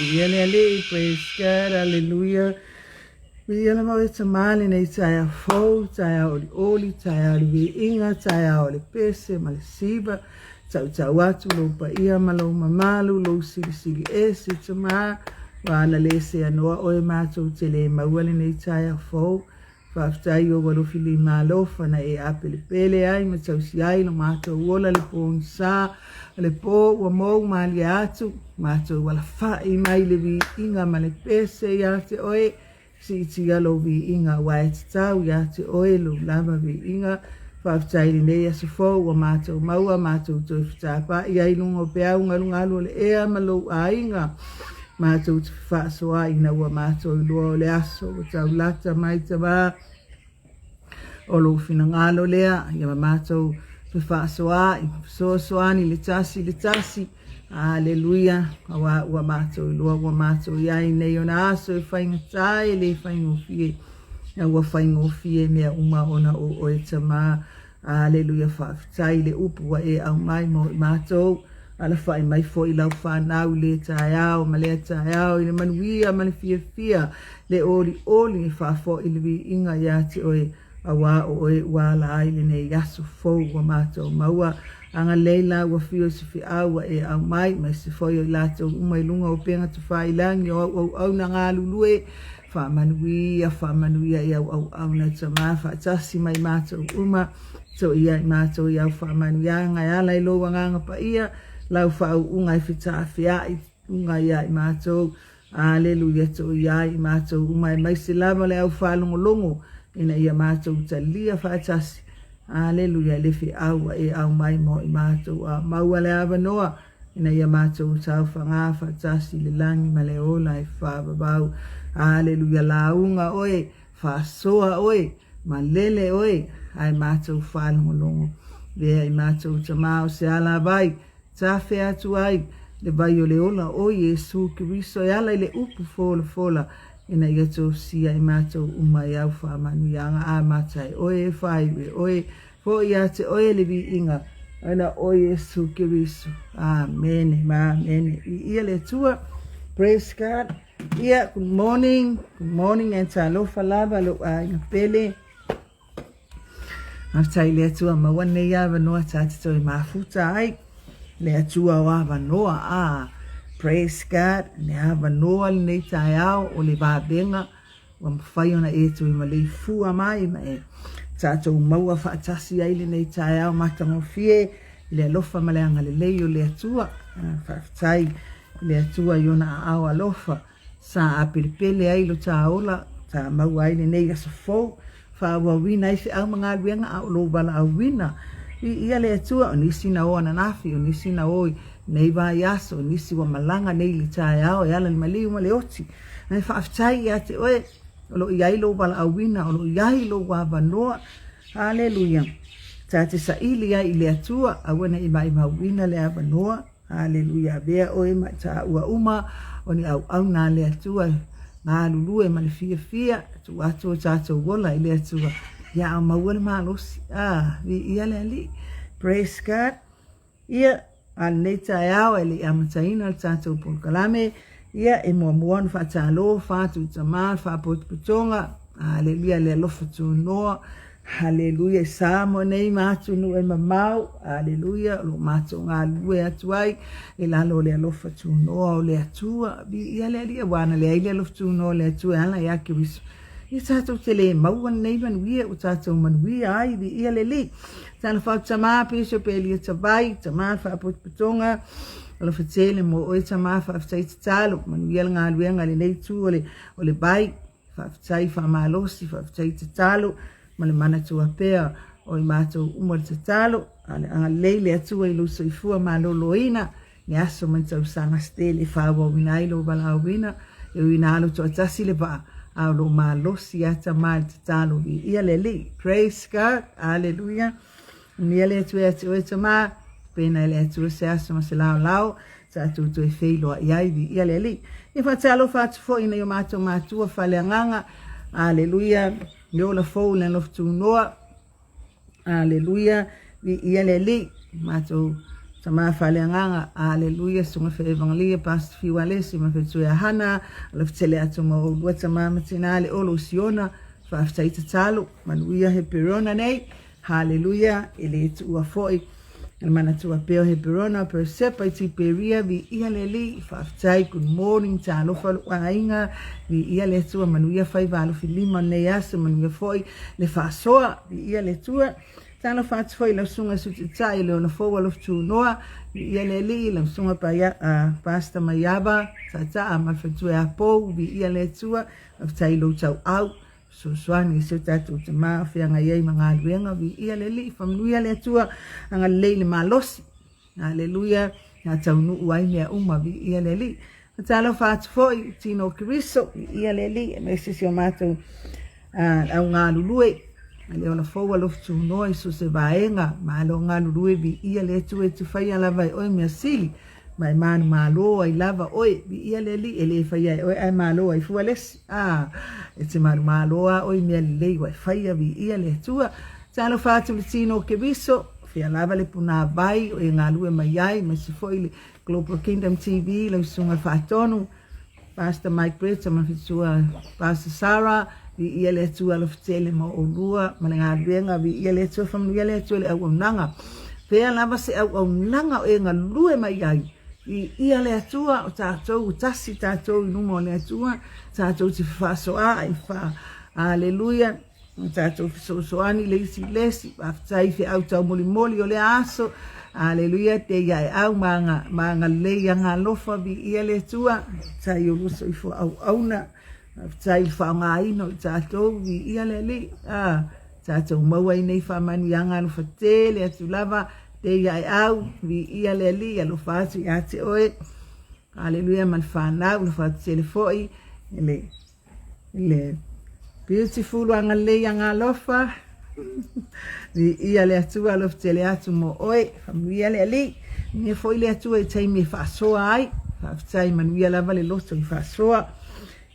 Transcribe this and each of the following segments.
Viia le Alii, praise God, hallelujah. Viia lava oe Tama lenei taeao fou, taeao olioli, taeao o le viiga, taeao o le pese ma le siva. Tautau atu lou paia ma lou mamalu, lou silisili ese Tama, ua ana le seanoa oe matou te le maua lenei taeao fou. Faafetai i ou alofi lima alofa na e apelepele ai ma tausi ai lo matou ola le pogisa, o le po ua mou malie atu, matou alafai mai le viiga ma le pese ia te oe, siitia lou viiga aua e tatau ia te oe lou lava viiga. Faafetai i lenei aso fou ua matou maua, matou toe fetapa'i ai i luga o peau galugalu o le ea ma lou aiga. Matou te fefaasoaai ina ua matou iloa o le aso ua tau lata mai Tama, o lou finagalo lea, ia ma matou fefaasoaai, fesoasoani le tasi i le tasi. Aleluia, aua ua matou iloa ua matou i ai nei ona aso e faigata e le faigofie, a ua faigofie mea uma ona o oe Tama. Aleluia, faafetai i le upu ua e aumai mo i matou. Alafai mai foi lau fanau i le taeao ma lea taeao i le manuia ma le fiafia, le olioli e faafoi le viiga ia te oe, aua o oe ua ala ai lenei aso fou ua matou maua. Agalelei la ua fio i se feau ua e aumai, aemaise foi o i latou uma i luga o upega tafailagi o au auauna galulue, Faamanuia, faamanuia i au auauna Tama faatasi ma i matou uma, toia i matou i au faamanuiaga e ala i lou Agaga Paia, lau faauuga e fetaafeai uga ia i matou. Aleluia, toia ai i matou uma aemaise lava le au faalogologo ina ia matou talia faatasi. Aleluia, le feau ua e aumai mo i matou a maua le avanoa ina ia matou saofaga faatasi i le lagi ma le ola e faavavau. Aleluia, lauga oe, faasoa oe, malele oe, ae matou faalogologo. Lea i matou Tama o se alavai, tafe atu ai le vai o le ola o Iesu Keriso e ala i le upu folafola ina ia tosia i matou uma e au faamanuiaga amata e oe e faaiu e oe Foi ia te oe le viiga ona o Iesu Keriso. Amene ma amene. Viia le Atua. Praise God. Ia, good morning. Good morning and talofa lava lou aiga pele. Faafetai i le Atua maua nei avanoa ta te toe mafuta ai. Le Atua o avanoa. Ah, praise God. Le avanoa lenei taeao o le vavega Ua mafai ona e toe maleifua mai ma e tatou maua faatasi ai lenei taeao matagofie i le alofa ma le agalelei o le Atua. Faafetai i le Atua i ona aao alofa sa apelepele ai lo ta ola, ta maua ai lenei aso fou, faaauauina ai feau ma galuega a o lou valaauina. Viia le Atua, o nisi na o ananafi, o nisi na o i nei vaiaso, o nisi ua malaga nei i le taeao e ala i le maliu ma le oti. Ae faafetai ia te oe, o lo o i ai lou valaauina, o lo o i ai lou avanoa. Haleluia. Ta te saili ai i le Atua, aua ne i maimauina le avanoa. Haleluia. Avea oe ma taua uma o ni auauna a le Atua, galulue ma le fiafia, tuu atu o tatou ola i le Atua, ia a maua le malosi. Ah, viia le Alii. Praise God. Ia, a lenei taeao e le i amataina le tatou polokalame, ia, e muamua ona faatalofa atu i Tama le Faapotopotoga, Aleluia, le alofa tunoa, Aleluia, i Samoa nei ma atunuu e mamao, Aleluia, o lo o matou galulue atu ai i lalo o le alofa tunoa o le Atua. Viia le Alii, aua na leai le alofa tunoa o le Atua e ala ia Keriso. Ia tatou te le maua lenei manuia ua tatou manuia ai, viia le Alii. Talofa atu Tama, Bishop Elia Tavai, Tama Faapotopotoga, alofa tele mo oe Tama, faafetai tatalo, manuia le galuega i lenei itu o le, o le vai, faafetai faamalosi, faafetai tatalo, ma le manatua pea o i matou uma le tatalo, a le agalelei le Atua i lou soifua maloloina, le aso ma le tausaga se tele e faaauauina ai lou valaauina, e ui ina alo toatasi le vaa, a o lou malosi lava Tama i le tatalo, viia le Alii. Praise God, Aleluia. Manuia le Atua ia te oe Tama, pena e le Atua se aso ma se laolao, tatou toe feiloai ai, viia le Alii. Ia faatalofa atu foi i nai o matou matua faaleagaga, Aleluia, le ola fou i le alofa tunoa, Aleluia, viia le Alii. Matou Tama faaleagaga, Aleluia, Susuga Feevangalia, Pastor Fiu Alesi ma Fetue Hana, alofa tele atu ma oulua tama ma tina le Olo Siona, faafetai tatalo, manuia Heperona nei, Haleluia, e le tuua foi le manatua pea o Heperona, Persepa i Tiperia, viia le Alii, faafetai, good morning, talofa lou aiga, viia le Atua, manuia faiva alofi lima o lenei aso, manuia foi le faasoa, viia le Atua. Talofa atu foi i lau susuga Sui Taitai le Ola Fou Alofa Tunoa, viia le Alii, lau susuga Pastor Maiava, Taitaa ma le faletua ia Pou, viia le Atua, faafetai i lou tauau, fesoasoani i si o tatou tama o feagai ai ma galuega, viia le Alii, faamanuia le Atua, agalelei i le malosi, Aleluia, ia taunuu ai mea uma, viia le Alii. Talofa atu foi i tino o Keriso, viia le Alii, aemaise si o matou au galulue, a le ola fou alofa tunoa i so se vaega, malo galulue, viia le Atua e te faia lava e oe mea sili, ma e manumalo ai lava oe, viia le Alii, e le faia e oe ae malo ai fua le isi. E te manumalo lava oe i mea lelei ua e faia, viia le Atua. Talofa atu i le tino o Keriso, fea lava le punāvai o e galue mai ai, aemaise foi le Global Kingdom TV, lau Susuga i le Faatonu, Pastor Mike Brett ma le faletua Pastor Sarah, viia le Atua alofa tele ma oulua ma le galuega, viia le Atua, faamanuia le Atua i le auaunaga. Fea lava se auaunaga o e galue mai ai, viia le Atua, o tatou, tasi tatou i luma o le Atua, tatou te fefaasoaai, fa, aleluia. O tatou fesoasoani le isi i le isi. Faafetai i feau taumolimoli o lea aso. Aleluia, te ia e au ma agalelei aga alofa, viia le Atua. Faafetai i olua soifua auauna. Faafetai i le faaaogaina o i tatou, viia le Alii. Tatou maua ai nei faamanuiaga alofa tele atu lava. Te ia e au, viia le Alii, alofa atu ia te oe. Aleluia ma le fanau, alofa atu tele foi i le Le beautiful agalelei agalofa. Viia le Atua alofa tele atu mo oe. Faamanuia le Alii. Manuia foi le Atua i taimi e faasoa ai. Faafetai manuia lava le loto i faasoa.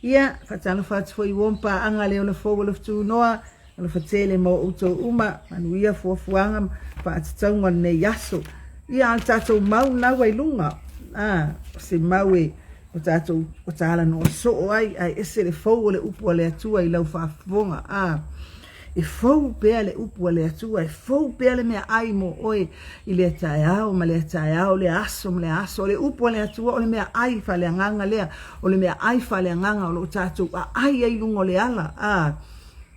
Ia, faatalofa atu foi i uo ma paaga le ola fou alofa tunoa. Alofa tele mo outou uma. Manuia fuafuaga ma faatatauga o lenei aso. Ia, a o le tatou mau lena ua i luga. O se mau e o tatou o talanoa soo ai, ae ese le fou o le upu a le Atua i lau faafofoga. A, e fou pea le upu a le Atua, e fou pea le meaai mo oe i lea taeao ma lea taeao, lea aso ma lea aso. O le upu a le Atua o le meaai faaleagaga lea, o le meaai faaleagaga o lo o tatou aai ai i luga o le ala. A,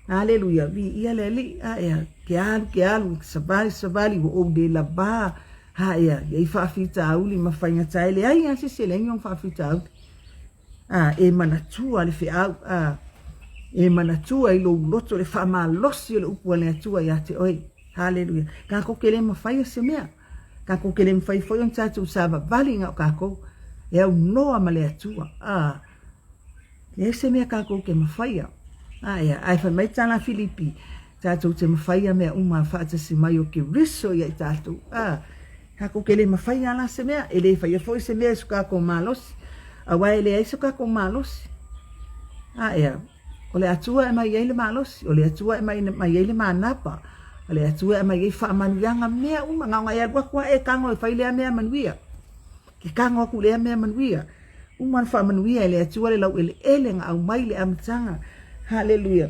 aleluia, viia le Alii. A, ea, ke alu, ke alu, savali, savali, ua ou le lavā. Ha ea, i ai faafitauli ma faigata e leai lava se isi e leai ni ona faafitauli. A, e manatua le feau, a, e manatua i lou loto le faamalosi o le upu a le Atua ia te oe. Haleluia. Tatou te le mafaia se mea. Tatou te le mafai foi ona tatou savavali na o tatou. E aunoa ma le Atua. A, leai se mea tatou te mafaia. A ea, ae fai mai tala Filipi, Tatou te mafaia mea uma faatasi mai o Keriso ia i tatou. A, tatou te le mafaia la se mea, e le faia foi se mea i so tatou malosi, aua e leai so tatou malosi. A ea, o le Atua e aumai ai le malosi, o le Atua e aumai ai le manava, o le Atua e aumai ai faamanuiaga, mea uma, na ona e alu atu lava e tago e fai lea mea manuia. Ke tago atu lea mea manuia. Uma ona faamanuia e le Atua le laueleele na aumai i le amataga. Haleluia.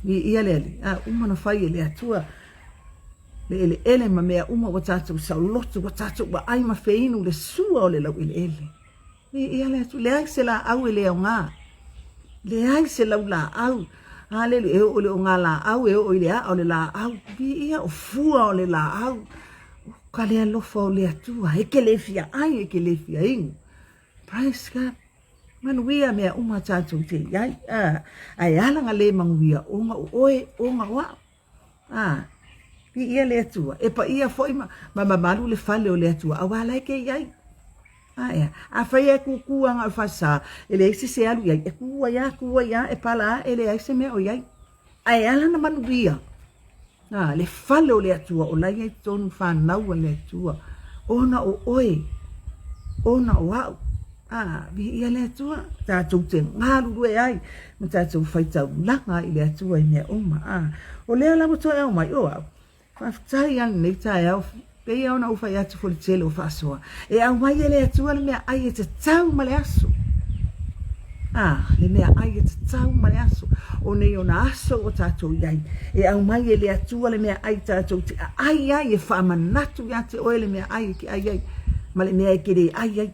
Viia le Alii. A uma ona fai e le Atua le eleele ma mea uma ua tatou saoloto, ua tatou vaai ma feinu le sua o le laueleele. Viia le Atua. Leai se laau e le aoga. Leai se laulaau. Haleluia. E oo i le ogalaau, e oo i le aa o le laau. Viia o fua o le laau. O ka le alofa o le Atua, e ke le fia ai, e ke le fia inu. Praise God. Manuia mea uma tatou te i ai. Ae ala na le manuia ona o oe, ona o au. Viia le Atua. E paia foi ma mamalu le fale o le Atua, aua la e ke i ai. Ae a? Afai e kūkū aga o le falesa, e leai se isi e alu i ai, e kū ai lava, kū ai lava, e pala lava, e leai se mea o i ai. Ae ala na manuia. A, le fale o le Atua, o la e i ai totonu fanau a le Atua, ona o oe, ona o au. A, viia le Atua, tatou te galulue ai ma tatou faitaulaga ai i le Atua i mea uma. A, o lea la ua toe aumai, o au, faafetai lava i lenei taeao. Pei lava ona ou fai atu foi i le tele o faasoa, e aumai e le Atua le meaai e tatau ma le aso. A, le meaai e tatau ma le aso. O nei ona aso ua tatou i ai, e aumai e le Atua le meaai tatou te aai ai, e faamanatu ia te oe le meaai e te ai ai, ma le mea e te le ai ai.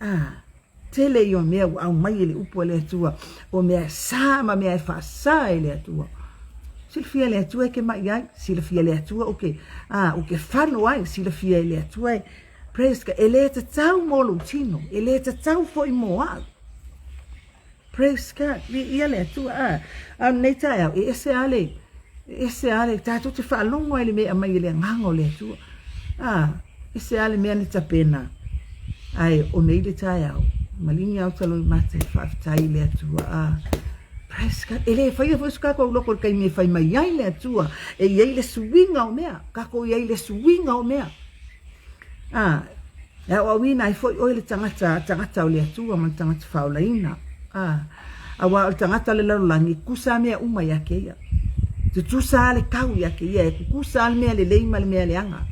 A, tele ia o mea ua aumai e le upu a le Atua, o mea e sa ma mea e faasa e le Atua. Silafia e le Atua e ke maʻi ai, silafia e le Atua o ke, a, o ke fano ai, silafia e le Atua e, praise God, e le tatau mo lou tino, e le tatau foi mo au. Praise God, viia le Atua. A, a o lenei taeao, e ese lava le, e ese lava le, tatou te faalogo ai i le mea e aumai e le Agaga o le Atua. A, ese lava le mea na tapena, ae o nei le taeao, maligi lava o Taloimata e faafetai i le Atua. A, praise God. E le faia foi so tatou loko i le taimi e fai mai ai le Atua, e i ai le suiga o mea, tatou i ai i le suiga o mea. A, e aoaoina ai foi oe le tagata, tagata o le Atua ma le tagata faaolaina. A, auā o le tagata o le lalolagi, e tutusa lava mea uma ia te ia. E tutusa lava le tau ia te ia, e tutusa lava le mea lelei ma le mea leaga.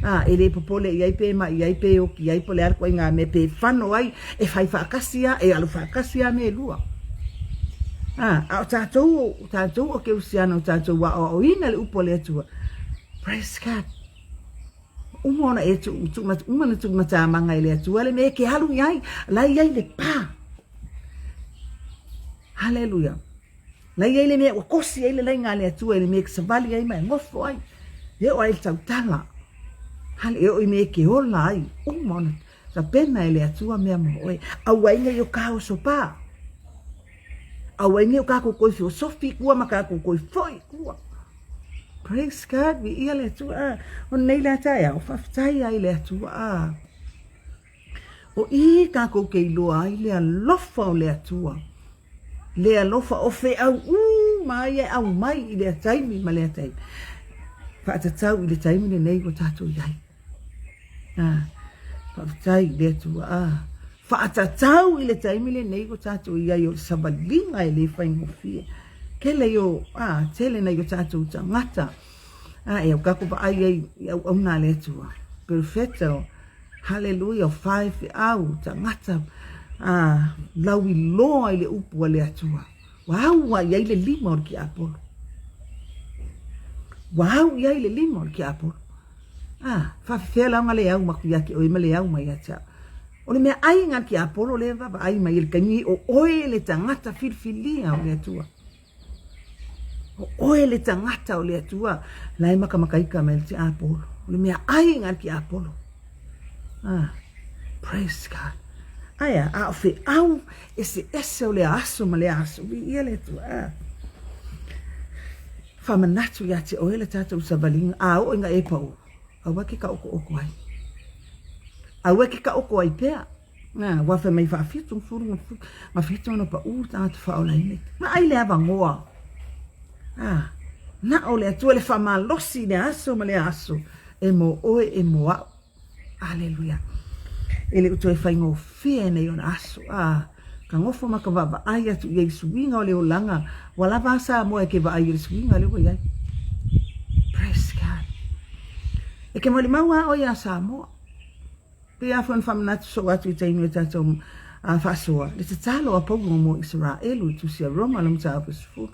A, e le popole i ai pe maʻi ai pe oti ai po o le a le ituaiga mea, pe fano ai, e fai faatasi lava, e alu faatasi lava mea e lua. A, a o tatou, o tatou o kerisiano, o tatou aoaoina le upu a le Atua. Praise God. Uma ona e tuu, tuu, uma ona tuumatamaga e le Atua le mea e ke alu i ai, la e i ai le pa. Haleluia. La e i ai le mea ua kosi ai le laiga a le Atua i le mea e ke savali ai ma e gofo ai. E oo ai i le tautala. Hale, e oo i mea e ke ola ai. Uma ona tapena e le Atua mea mo oe. Aua ai nei o ka oso pa. Aua ai nei o kākou koi feosofi i tua ma kākou koi foi i tua. Praise God, viia le Atua. Ah, o nei la taeao, faafetai ai le Atua. Ah. O i kākou ke iloa ai le alofa o le Atua. Le alofa o feau uma ai e aumai i lea taimi ma lea taimi. Faatatau i le taimi lenei ua tatou i ai. Ah, faafetai i le Atua. Ah, faatatau i le taimi lenei ua tatou i ai o le savaliga e le faigofie. Tele i o, ah, tele nai o tatou tagata. Ah, e au tatou vaai ai i auauna a le Atua. Perofeta, haleluia, o faifeau, tagata, ah, lauiloa i le upu a le Atua. Ua au i ai le lima o le tiapolo. Ua au i ai le lima o le tiapolo. Ah, faafefea la ona le au atu ia te oe ma le au mai ia te au. O le mea ai nga tiapolo lea e vaavaai mai i le taimi o oe le tagata filifilia o le Atua. O oe le tagata o le Atua la e makamakaika mai le tiapolo. O le mea ai nga tiapolo. Ah, praise God. Aia, a o feau eseese o lea aso ma lea aso. Viia le Atua. Ah. Faamanatu ia te oe le tatou savaliga, a oo ina e pau, aua e ke taotooto ai. Aua e ke taoto ai pea. Na, ua fai mai faafitu ma fulu ma fitu ona paʻū le tagata faaolaina. Vaai le avanoa. Ah, na o le Atua le faamalosi i le aso ma le aso, e mo oe e mo au. Aleluia. E le o toe faigofie nei ona aso. A, ka nofo ma ka vaavaai atu i ai i suiga o le olaga. Ua lava a Samoa e ke vaai i le suiga lea ua i ai. Praise God. E ke molimau a oe iā Samoa. Pei a foi ona faamanatu soo atu i taimi o tatou faasoa, le tatalo a Paulo mo Isaraelu i tusi a Roma le mataupu 10.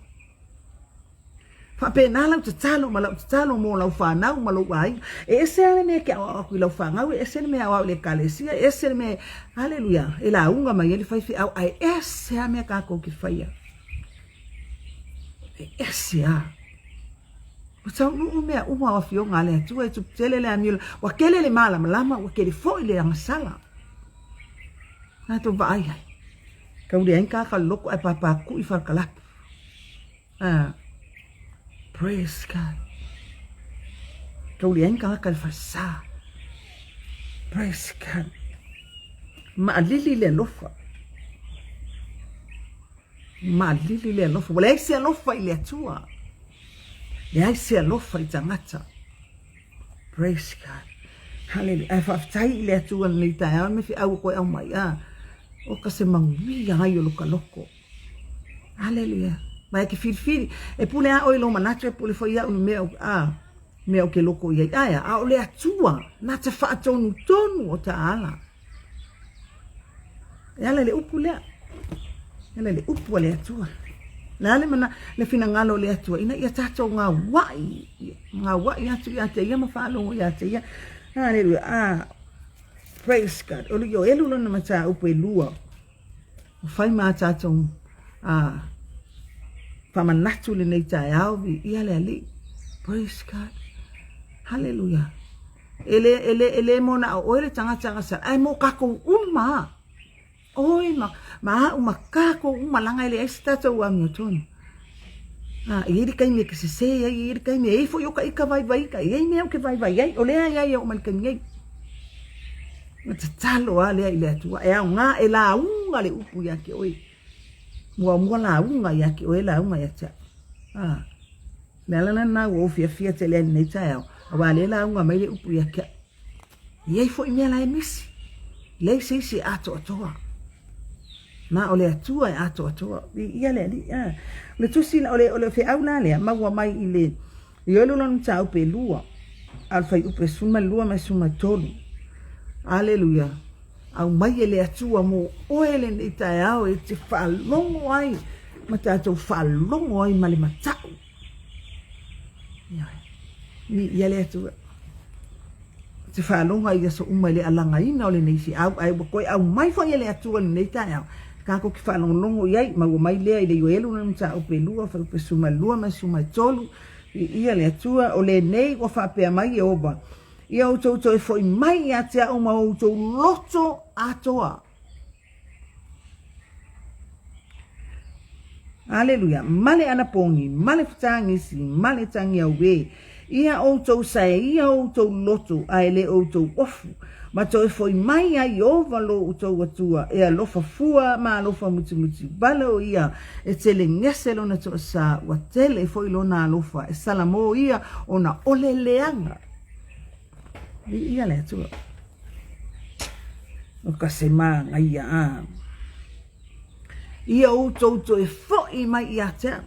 Faapena lau tatalo ma lau tatalo mo lau fanau ma lou aiga. E ese lava le mea e te aoao atu i lau fanau, e ese le mea e aoao i le ekalesia, e ese le mea, haleluia, e lauga mai ai le faifeau, ae ese lava mea tatou te faia. E ese lava. Ua taunuu mea uma o afioga a le Atua e tupu tele le amiola. Ua tele le malamalama, ua tele foi le agasala. Tatou vaai ai. Tau leai ni tagata loloto ae papakui falekalapu. Ah, praise God. Tau leai ni tagata i le falesa. Praise God. Maalili le alofa. Maalili le alofa. Ua leai se alofa i le Atua. Leai se alofa i tagata. Praise God. Hallelujah. Ae faafetai i le Atua lenei taeao me feau ua toe aumai. Ah, o ka se manuia ai o lo ka loko. Hallelujah. Ma e ke filifili. E pule a oe i lou manatu, e pule foi au i mea, ah. mea o ke loko i ai. Aea, a o le Atua na te faatonutonu o ta ala. E ala i le upu lea. E ala i le upu a le Atua. Le a le mana, le finagalo o le Atua, ina ia tātou gauaʻi, gauaʻi atu ia te ia ma faalogo ia te ia. Haleluia. Ah, praise God. O le ioelu lona mataupu elua. Ua fai ma tātou ah, faamanatu lenei taeao, viia le Alii. Praise God. Haleluia. E le, e le, e le mo na o oe le tagata gasala, ae mo kākou uma. Oe ma, ma a'u ma kākou uma laga e leai se tātou amiotonu. A, e i ai le taimi e ke sesē ai, e i ai le taimi e i ai foi o ka ika vaivai ika, e i ai mea o ke vaivai ai, o lea e ai e oo mai le taimi nei. Na tatalo a lea i le Atua, e aoga e lauga le upu ia te oe. Muamua lauga ia te oe, lauga ia te au. A, le ala lena ua ou fiafia tele ai i lenei taeao, auā lea e lauga mai le upu ia te au. E i ai foi mea la e misi, leai se isi e atoatoa. Na o le Atua e atoatoa. Viia le Alii. A. O le tusi, o le, o le feau la lea, maua mai i le Ioelo lona mataupu e lua, a o le fuaiupu e 12 ma le 13. Aleluia. Aumai e le Atua mo oe lenei taeao e te faalogo ai ma tatou faalogo ai ma le mata'u. Ioe. Viia le Atua. Te faalogo ai i aso uma i le alagaina o lenei feau, ae ua toe aumai foi e le Atua i lenei taeao, tatou te faalogologo i ai, maua mai lea i le Ioelu lona mataupu e lua, fuaiupu e 12 ma le 13. Viia le Atua, o lenei ua faapea mai Ieova, Ia outou toe foi mai ia te au ma outou loto atoa. Aleluia! Ma le anapogi, ma le fetagisi, ma le tagi auē. Ia outou saeia outou loto, a e le outou ofu, ma toe foi mai ia Ieova lo outou Atua, e alofa fua ma alofa mutimuti wale o ia, e tele gese lona toasā, ua tele foi lona alofa, e salamō ia ona ole leaga. Viia le Atua. O ka se māngaia a. Ia outou toe foʻi mai ia te au.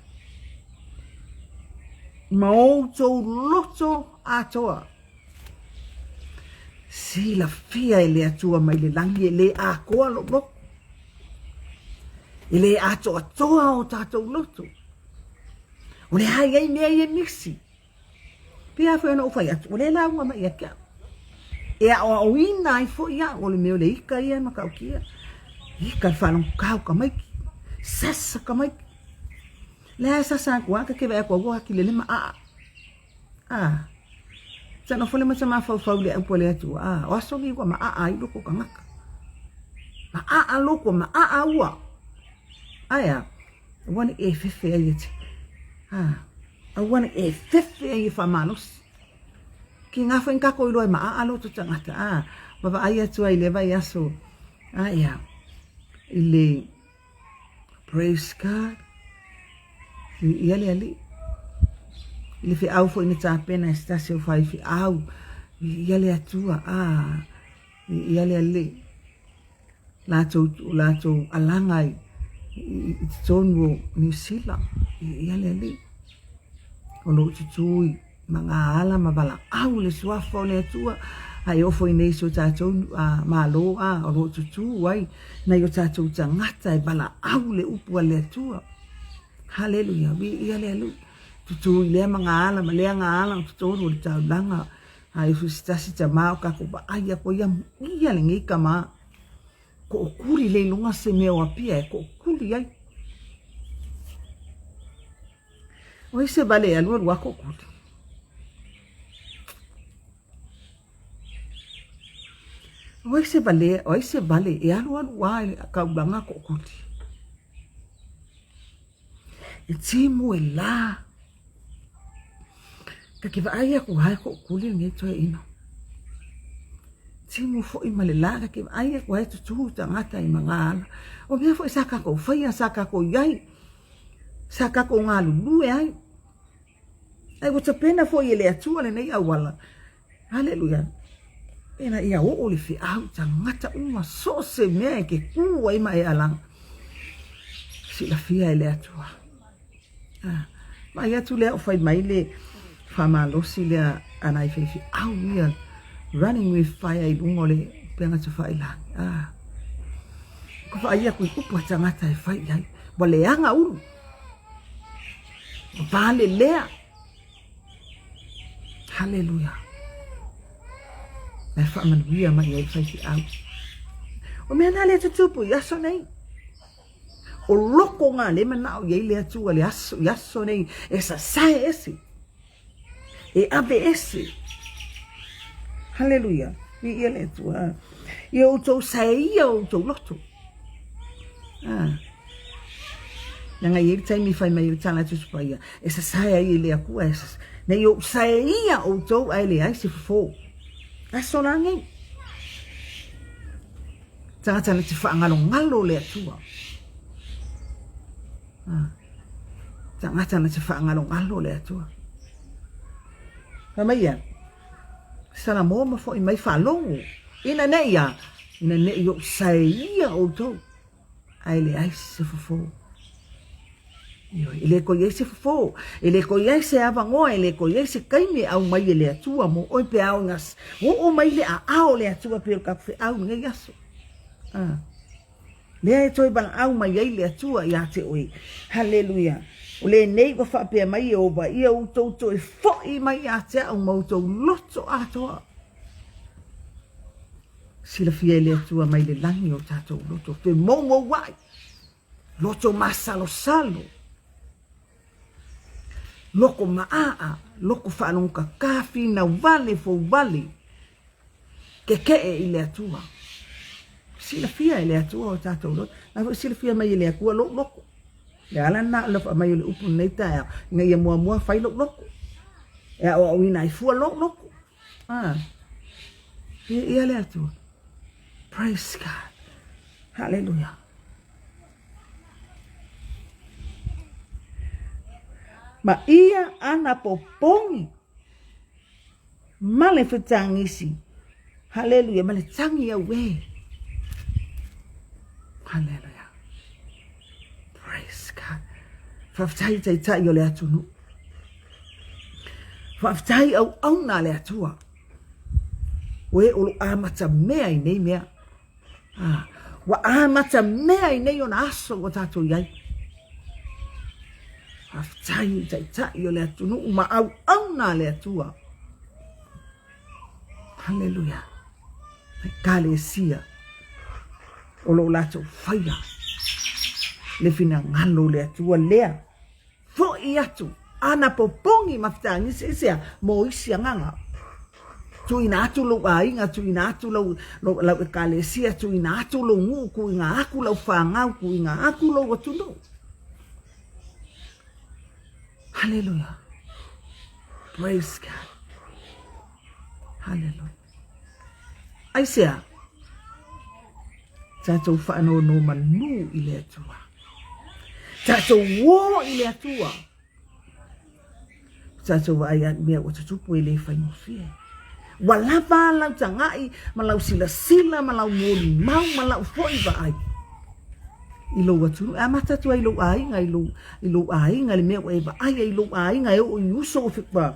Ma outou loto atoa. Silafia e le Atua mai le lagi e le atoa lou loto. E le atoatoa o tātou loto. O le a i ai mea ia e misi. Pēia foi ona ou fai atu, o lea e lauga mai ia te au. E aoaoina ai foi au, o le mea o le ika ia e matautia. Ika le faalogotau tamaiti, sasa tamaiti. Lea e sasa atu lava, ta te vaai atu ua atili le maaa. A, sa nofo le ma mafaufau i le upu a le Atua, a, o aso nei ua maaa ai loko tagata. Maaa loko, maaa ua. Ae a, aua ne i e fefe ai e te, a, Aua ne i e fefe ai e faamalosi. Ki ngā whai kako i loa e maa loto tangata, a, vaavaai atu ai i le vaiaso, a ia, i le, praise God, i ia le Alii, i le feau foi na tapena e se tasi o faifeau, i ia le Atua, a, i ia le Alii, latou, latou alaga i, i, i totonu o Niu Sila, i ia le Alii, o lo o tutū i ma ngā ala ma valaau le suafa o le Atua, a e oo foi nei i so tatou Malo a o lo o tutū ai nai o tatou tagata e valaau le upu a le Atua. Haleluia, viia le Alii. Tutū i lea ma ngā ala ma lea ngā ala o totonu o le taulaga. A e se tasi tamā o kākou vaai aku ai amuia lenei tamā. Koʻokuli le iloga se mea o Apia e koʻokuli ai. O ai se wale e alualu a koʻokuli. O ai se wale, o ai se wale e alualu a i kaulanga koʻokuli. E timu e la. Ka ke vaai aku hae koʻokuli lenei toeaina. Timu foi ma le la ka ke vaai aku hae tutū tagata i magaala. O mea foi sa kākou faia, sa kākou i ai. Sa kākou galulue ai. Ae ua tapena foi e le Atua lenei auala. Haleluia. Ina ia oo le feau i tagata uma, so o se mea e ke kū ai ma e alaga. Silafia e le Atua. Ah, vaai atu lea o fai mai le Faamalosi lea a nai faifeau ia running with fire i luga o le upega tafailagi. Ah. Ka vaai aku i upu a tagata e fai i ai. Ua leaga ulu. Ua valelea. Haleluia. Mai faamanuia mai ai faifeau. O mea na lea tutupu i aso nei. O loko ngā le manao i ai le Atua le aso, i aso nei e sasae ese, e ave ese. Haleluia. Viia le Atua. Ia outou saeia o outou loto. Ah. Leaga e i ai le taimi e fai mai ai le tala a Tusi Paia, e sasae ai e le Atua, e sasae. Nei ou saeia outou ae leai se fofo. Aso la nei. Tagata na te whaangalongalo le Atua. Ah. Tagata na te whaangalongalo le Atua. Fai mai ia, Salamo ma fo'i mai faalogo, ina ne'i a, ina ne'i o'u saeia outou, ae leai se fofo. Ioe, e le toe i ai se fofo, e le toe i ai se avanoa, e le toe i ai se taimi e aumai e le Atua mo oe pe a ona oo mai le aao o le Atua pei o le tatou feau i lenei aso. Ah. Lea e toe valaau mai ai le Atua ia te oe. Haleluia. O lenei ua faapea mai Ieova, ia outou toe fo'i mai ia te a'u ma outou loto atoa. Silafia e le Atua mai le lagi o tatou loto, femoumoua'i. Loto masalosalo, loko maaa, loko faalogokaka, finau vale, fou vale, keke'e i le Atua. Silafia e le Atua o tatou loto. Na foi silafia mai e le Atua lou loko. Le ala lena o le aumai o le upu lenei taeao, ina ia muamua fai lou loko. E aoaoina ai fua lou loko. Ah. Ia le Atua. Praise God. Hallelujah. Ma ia ana popogi ma le fetagisi. Haleluia, ma le tagi auē. Haleluia. Praise God. Faafetai taitai o le atunuu. Faafetai auauna a le Atua. O e o lo amata mea i nei mea. Ah, ua amata mea i nei ona aso ua tatou i ai. Faafetai i taitai o le atunuu ma auauna a le Atua. Haleluia. Ekalesia o lo o latou faia le finagalo o le Atua lea. Fo'i atu ana popogi ma fetagisi aisea? Mo isi agaga. Tuuina atu lou aiga, tuuina atu lau, lau, lau ekalesia, tuuina atu lou nuu, tuuina atu lau fanau, tuuina atu lou atunuu. Haleluia. Praise God. Haleluia. Aisea? Tatou faanonomanu i le Atua. Tatou uō i le Atua. Tatou vaai a mea ua tutupu e le faigofie. Ua lava lau taga'i ma lau silasila ma lau molimau ma lau foi vaai i lou atunuu. E amata atu ai i lou aiga, i lou, i lou aiga, le mea ua e vaai ai i lou aiga e oo i uso ua,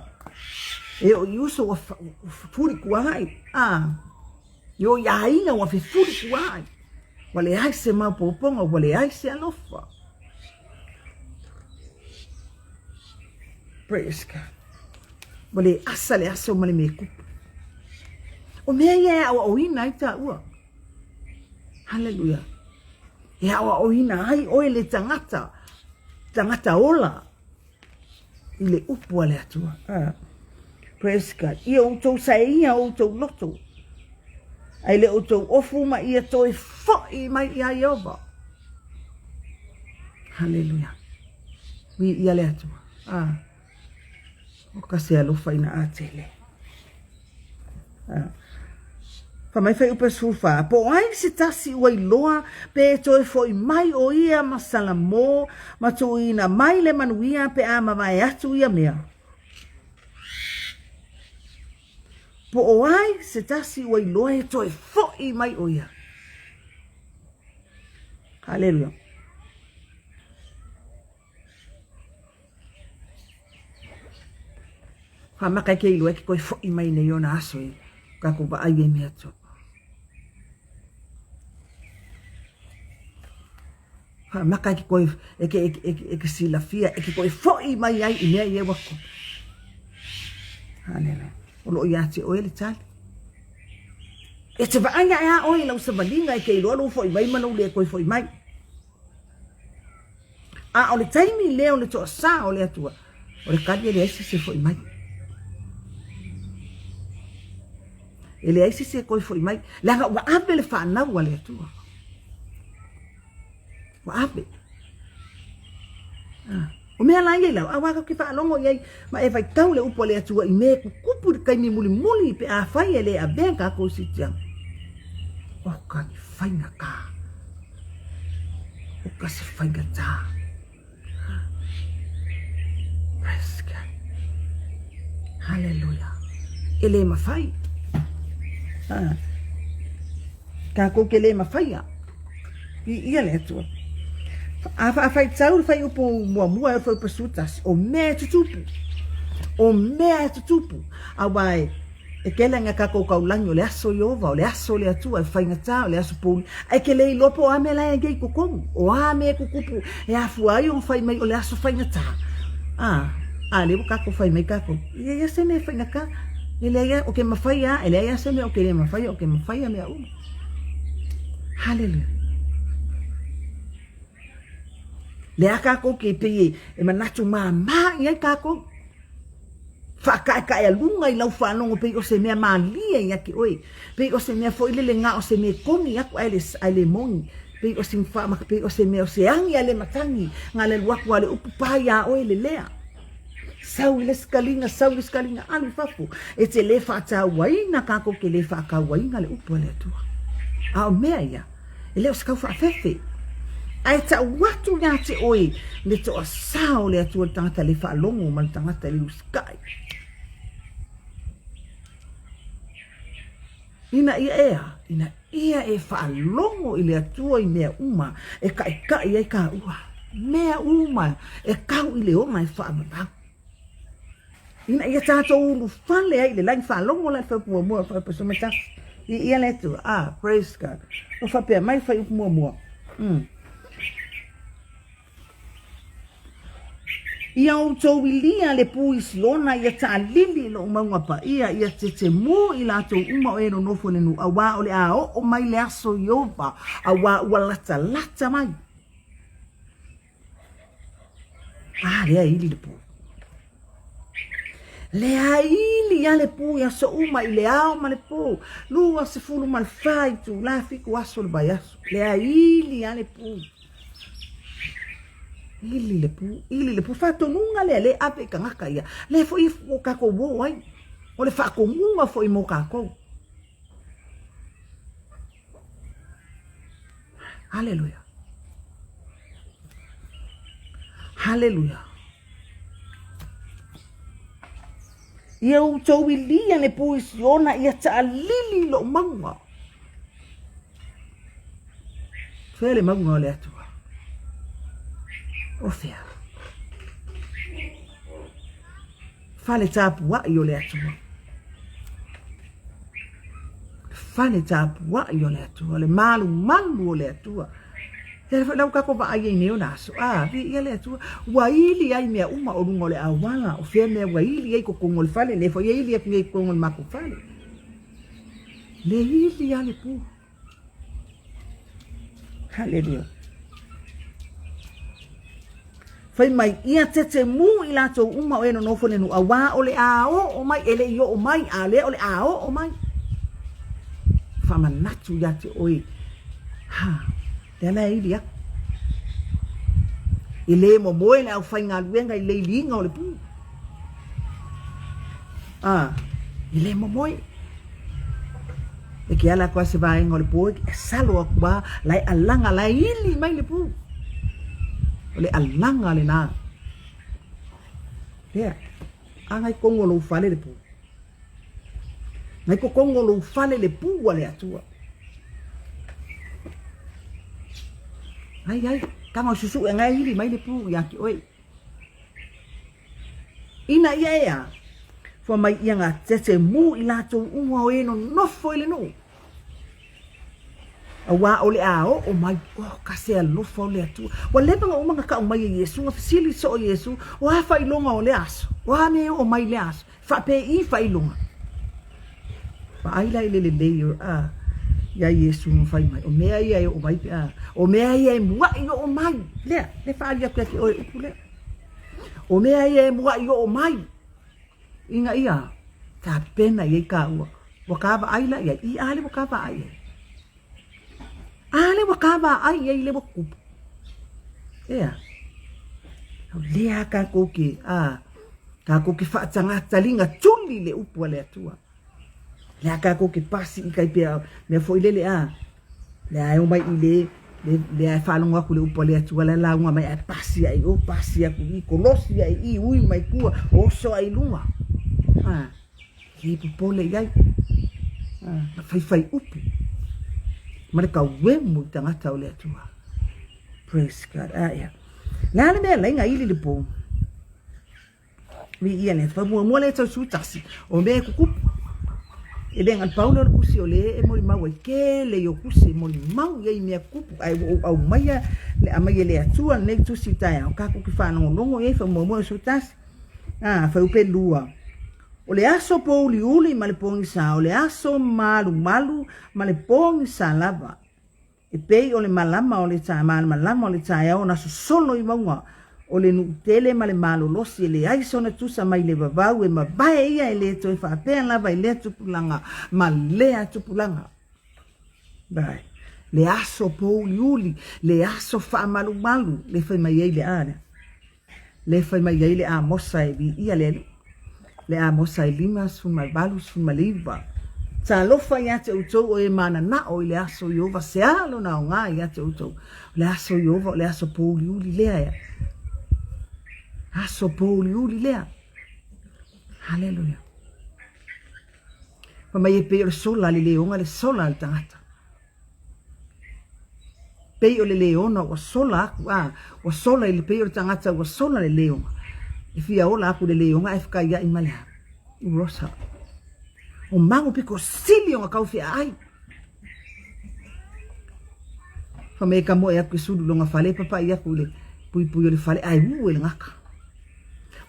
e oo i uso ua fefulituaai. Ah. I o i aiga ua fefulituaai, ua leai se maopoopoga, ua leai se alofa. Praise God. Ua le asa le aso ma le mea kupu. O mea ia e aoaoina ai taua. Hallelujah. E aoaoina ai oe le tagata, tagata ola i le upu a le Atua. Ah. Praise God. Ia outou saeia outou loto. Ae le outou ofu ma ia toe fo'i mai ia Ieova. Haleluia. Viia le Atua. Ah. O ka se alofa ina a tele. Ah. Fai mai fuaiupu 14, Po o ai se tasi ua iloa pe toe fo'i mai o ia ma Salamo ma tuuina mai le manuia pe a mavae atu ia mea? Po o ai se tasi ua iloa e toe fo'i mai o ia? Haleluia. Faamaka e ke iloa e ke koe foʻi mai nei ona aso e kakou vaai ai mea to. Faamaka e ke koe e ke e ke e ke silafia e ke koe foʻi mai ai i mea ia ua kupu. Haleluia. O loo iā te oe le tali. E te vaai aʻe a oe i lau savaliga e ke iloa lou foʻi mai ma lou le koe foʻi mai. A o le taimi lea o le toasā o le Atua, o le kali e leai se isi e foʻi mai. E leai se isi e koe foʻi mai. Leaga ua ave le fanau a le Atua. Ua ave. Ah. O mea la ia i lau, a wā ke whaalogo i ai, ma e faitau le upu a le Atua i mea e kukupu i le taimi mulimuli pe afai e le avea kākou i sitiaga. O ka ni faigata. O ka se faigata. Praise God. Hallelujah. E le mawhai. Ah. Kākou ke le mawhaia. I ia le Atua. A whaawhaitau le whaiupu muamua e o whaiupu sutasi, o mea e tutupu. O mea e tutupu. A wai, e kele nga kakou kaulangi o le aso Iova, o le aso o le Atua, e whaingatā, o le aso pouli. Ae ke le iloa po o a mea la e i kokomu, o a mea e kukupu, e afua ai ona whai mai o le aso whaingatā. A, a le ua kakou whai mai kakou. Ia ia se mea whaingatā. E lea ia, o ke mawhai a, e lea ia se mea o ke le mawhai, o ke mawhai a mea uma. Haleluia. Le a kākou ke pei e manatu māmā i ai kākou. Whaakaekae a lunga i lau whālongo pei o se mea mālie ia ki oe. Pei o se mea foi lele ngā o se mea komi aku ai le, ai le moni. Pei o se whaamaka, pei o se mea o se angi a le matangi. Ngā le luaku a le upu pā iā oe le lea. Sau i le sikaliga, sau i le sikaliga, alu i fafo. E te lē faatauaina kākou ke lē faakauaina le upu a le Atua. A o mea ia, e le o se kau faafefe. Ae tau atu iā te oe le toasā o le Atua le tagata le faalogo ma le tagata le usikai. Ina ia e a? Ina ia e faalogo i le Atua i mea uma e kaʻikaʻi ai kāua. Mea uma e kau i le ola e faavavau. Ina ia tātou ulufale ai i le lagi faalogo la i le fuaiupu muamua o le fuaiupu 11. I ia le Atua. Ah, praise God. O faapea mai le fuaiupu muamua. Mm. Ia outou ilia le pū i Siona, ia taalili i lou mauga paia, ia tetemu i latou uma o e nonofo i le nuu, auā o le a oo mai le aso Ieova, auā ua latalata mai. A, lea e ili le pū. Lea ili a le pū i aso uma i le ao ma le pō, 24 itulā, 7 aso o le vaiaso. Lea ili a le pū. Ili le pū, ili le pū. Faatonuga lea le ave i tagata ia. Lea foi ua kākou ō ai. O le faatonuga foi mo kākou. Haleluia. Haleluia. Ia outou ilia le pū i Siona, ia taalili i lou mauga. Fea le mauga o le Atua? O fea? Fale tapuai o le Atua. Fale tapuai o le Atua, le malumalu o le Atua. Lea foi lau kako vaai ai nei o na aso. A, vi ia le Atua. Ua ili ai mea uma o lunga o le auala. O fea mea ua ili ai kokongo o le fale. Lea foi e ili atu nei kokongo o le makou fale. Le ili a le pū. Haleluia. Fai mai, ia tetemu i latou uma o e nonofo i le nuu, auā o le a oo mai, e le i oo mai, a o lea o le a oo mai. Faamanatu ia te oe, ha, lea la e ili aku. E le momoe le aufaigaluega i le iliga o le pū. A, e le momoe. E ke ala aku a se vaega o le pō, e salo aku a, la e alaga, la e ili mai le pū. O le alaga lenā. Lea, a ngai kongo lou fale le pū. Ngai ko kongo lou fale le pū a le Atua. Ai, ai, kanga o susu e ngai ili mai le pū ia ki oe. Ina ia e a. Fai mai ia gatete mu i latou uma o e nonofo i le nuu. Auā o le a oo mai, oh, ka se alofa o le Atua. Ua leva ona uma ona kau mai e Iesu, na fesili soo Iesu, o a faailoga o lea aso? O a mea e oo mai i lea aso? Faapei faailoga? Vaai la i le lelei o, a, ia Iesu na fai mai, o mea ia e oo mai pe a, o mea ia e muaʻi oo mai. Lea, lea faaali atu ia te oe upu lea. O mea ia e muaʻi oo mai. Ina ia tapena i ai kāua. Ua kā vaai la i ai? I, a le ua kā vaai i ai. A le ua kā vaai i ai le ua kupu. Ea. Au lea kākou ke, a, kākou ke whaatangatalinga tuli le upu a le Atua. Lea kākou ke pasi i kai pea, mea foi lele a, lea e o mai i le, le, lea e faalogo aku le upu a le Atua la lauga mai ae pasi ai o, pasi aku i, kolosi ai i, ui mai tua, oso ai i luga. A, le popole i ai. A, na faifai upu. Ma le kauemu i tagata o le Atua. Praise God. A, ia. Le a le mea laina ili le pō. Viia le Atua. Muamua le tau tasi, o mea e kukupu. E le na pau lea o le tusi o le e molimau ai, tele ia o tusi e molimau i ai i mea kukupu, ae ua ou aumaia le aumai e le Atua lenei tusi i taeao, tatou te faalogologo i ai faamuamua le 11. A, fuaiupu 2. O le aso pōuliuli ma le pogisa, o le aso malumalu ma le pogisa lava. E pei o le malama o le malamalama o le taeao na sosolo i mauga o le nuu tele ma le malolosi e leai sona tusa mai le vavau e mavae ia e le toe faapea lava i lea tupulaga ma lea tupulaga. Vai. Le aso pōuliuli, le aso faamalumalu, le fai mai ai le a lea. Le fai mai ai le Amosa e viia le Alii. Le Amosa e 58, 19. Talofa ia te outou o e mananao i le aso o Ieova, se a lona aoga ia te outou? O le aso o Ieova o le aso pōuliuli lea ea. Aso pōuliuli lea. Haleluia. Fai mai e pei o le sola a le leoga le sola a le tagata. Pei o le leona ua sola aku, a, ua sola i le pei o le tagata ua sola le leoga. E fia ola aku le leoga ae fekaiaʻi ma le a? Urosa. O mago piko sili ona kau feaai. Fa mai e ka moe aku i sulu longa fale, papaʻi aku i le puipui o le fale, ae ū e le gaka.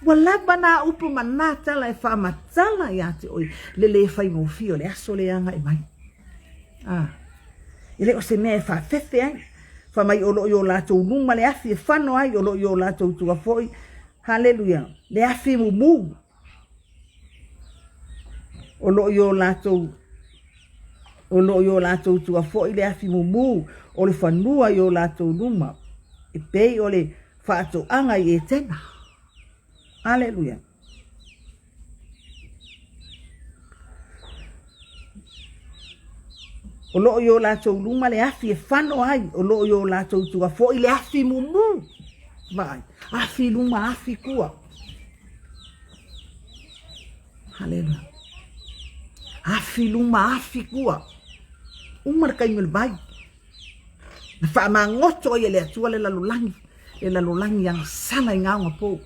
Ua lava nā upu ma nā tala e faamatala iā te oe le lē faigofie o le aso lea agaʻi mai. A, e le o se mea e faafefe ai. Fai mai o lo o i o latou luma le afi e fano ai, o lo o i o latou tua foi, haleluia, le afi mumu. O lo o i o latou o lo o i o latou tua foi le afi mumu o le fanua i o latou luma, e pei o le faatoaga i Etena. Aleluia. O lo o i o latou luma le afi e fano ai, o lo o i o latou tua foi le afi mumu. Vaai, afi luma, afi tua. Haleluia. Afi luma, afi tua. Uma le taimi o le vai. Na faamagoto ai e le Atua le lalolagi, le lalolagi agasala i gaoga pou.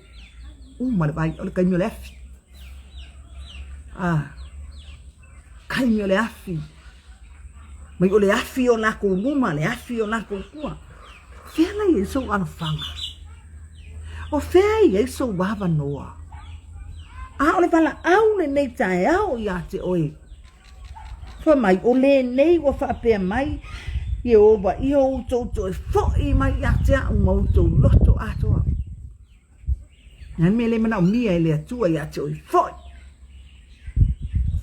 Uma le vai, o le taimi o le afi. Ah, taimi o le afi. Mai o le afi o lakou luma, le afi o lakou tua. Fea la i ai sou alofaga? O fea i ai sou avanoa? A o le valaau lenei taeao ia te oe. Fai mai, o lenei ua faapea mai Ieova, ia outou toe foi mai ia te a'u ma outou loto atoa. Le a le mea le manaomia e le Atua ia te oe? Foi!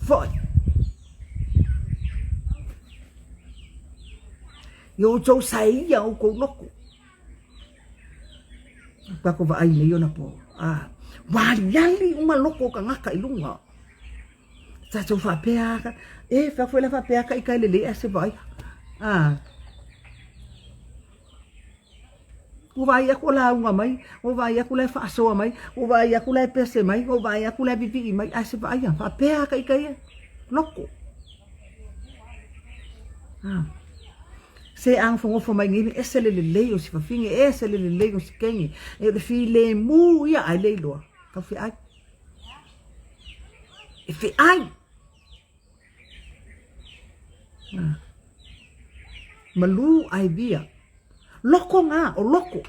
Foi! Ia outou saeia outou loto. Kako vaai nei ona po. Ah, ua aliali uma loko o kangaka i luga. Tatou faapea ka, e fea foi la faapea ka ika lelei ae se vaai. Ah. Ua vaai aku o lauga mai, ua vaai aku la e faasoa mai, ua vaai aku la e pese mai, ua vaai aku la e vivii mai, ae se vaaia, faapea ka ika ia, loko. Ah. Se agofogofo mai nei, ese le lelei o si fafine, ese le lelei o si kene, e o le filemu ia, ae le iloa, tau feai. E feai. Malū ai via. Loko ngā, o loko.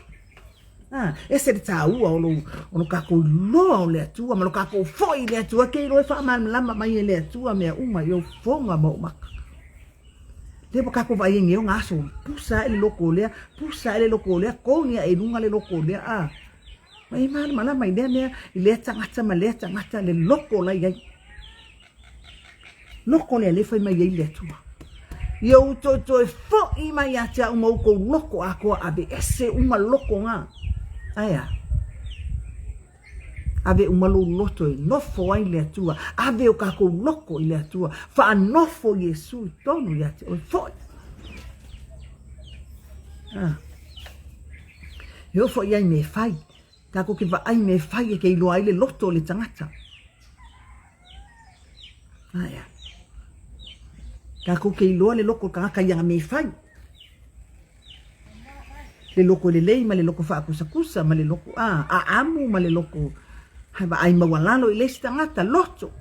Ah, ese le tāua o lo, o lo kākou loa o le Atua, ma lo kākou foi i le Atua, ke iloa e faamalamalama mai e le Atua mea uma i ou foga ma ou maka. Lea ua kākou vaai ai nei o ngā aso, pusa ae le loko o lea, pusa ae le loko o lea, kogi ae i luga le loko o lea, ah. Ma e malamalama i lea mea, i lea tagata ma lea tagata, le loko la i ai. Loko lea lea fai mai ai le Atua. Ia u toetoe foʻi mai ia te a'u ma oukou loko atoa aveese uma loko gā. Ae a? Ave uma lou loto e nofo ai le Atua. Ave o kākou loko i le Atua. Faanofo Iesu i tonu ia te oe. Foʻi. Ah. E oo foʻi ai me e fai. Kākou ke vaai me e fai e ke iloa ai le loto o le tagata. Aea. Kākou ke iloa le loko o le tagata i ana mea e fai. Le loko lelei ma le loko faakusakusa ma le loko a, aamu ma le loko hai vaai maualalo i le isi tagata, loto.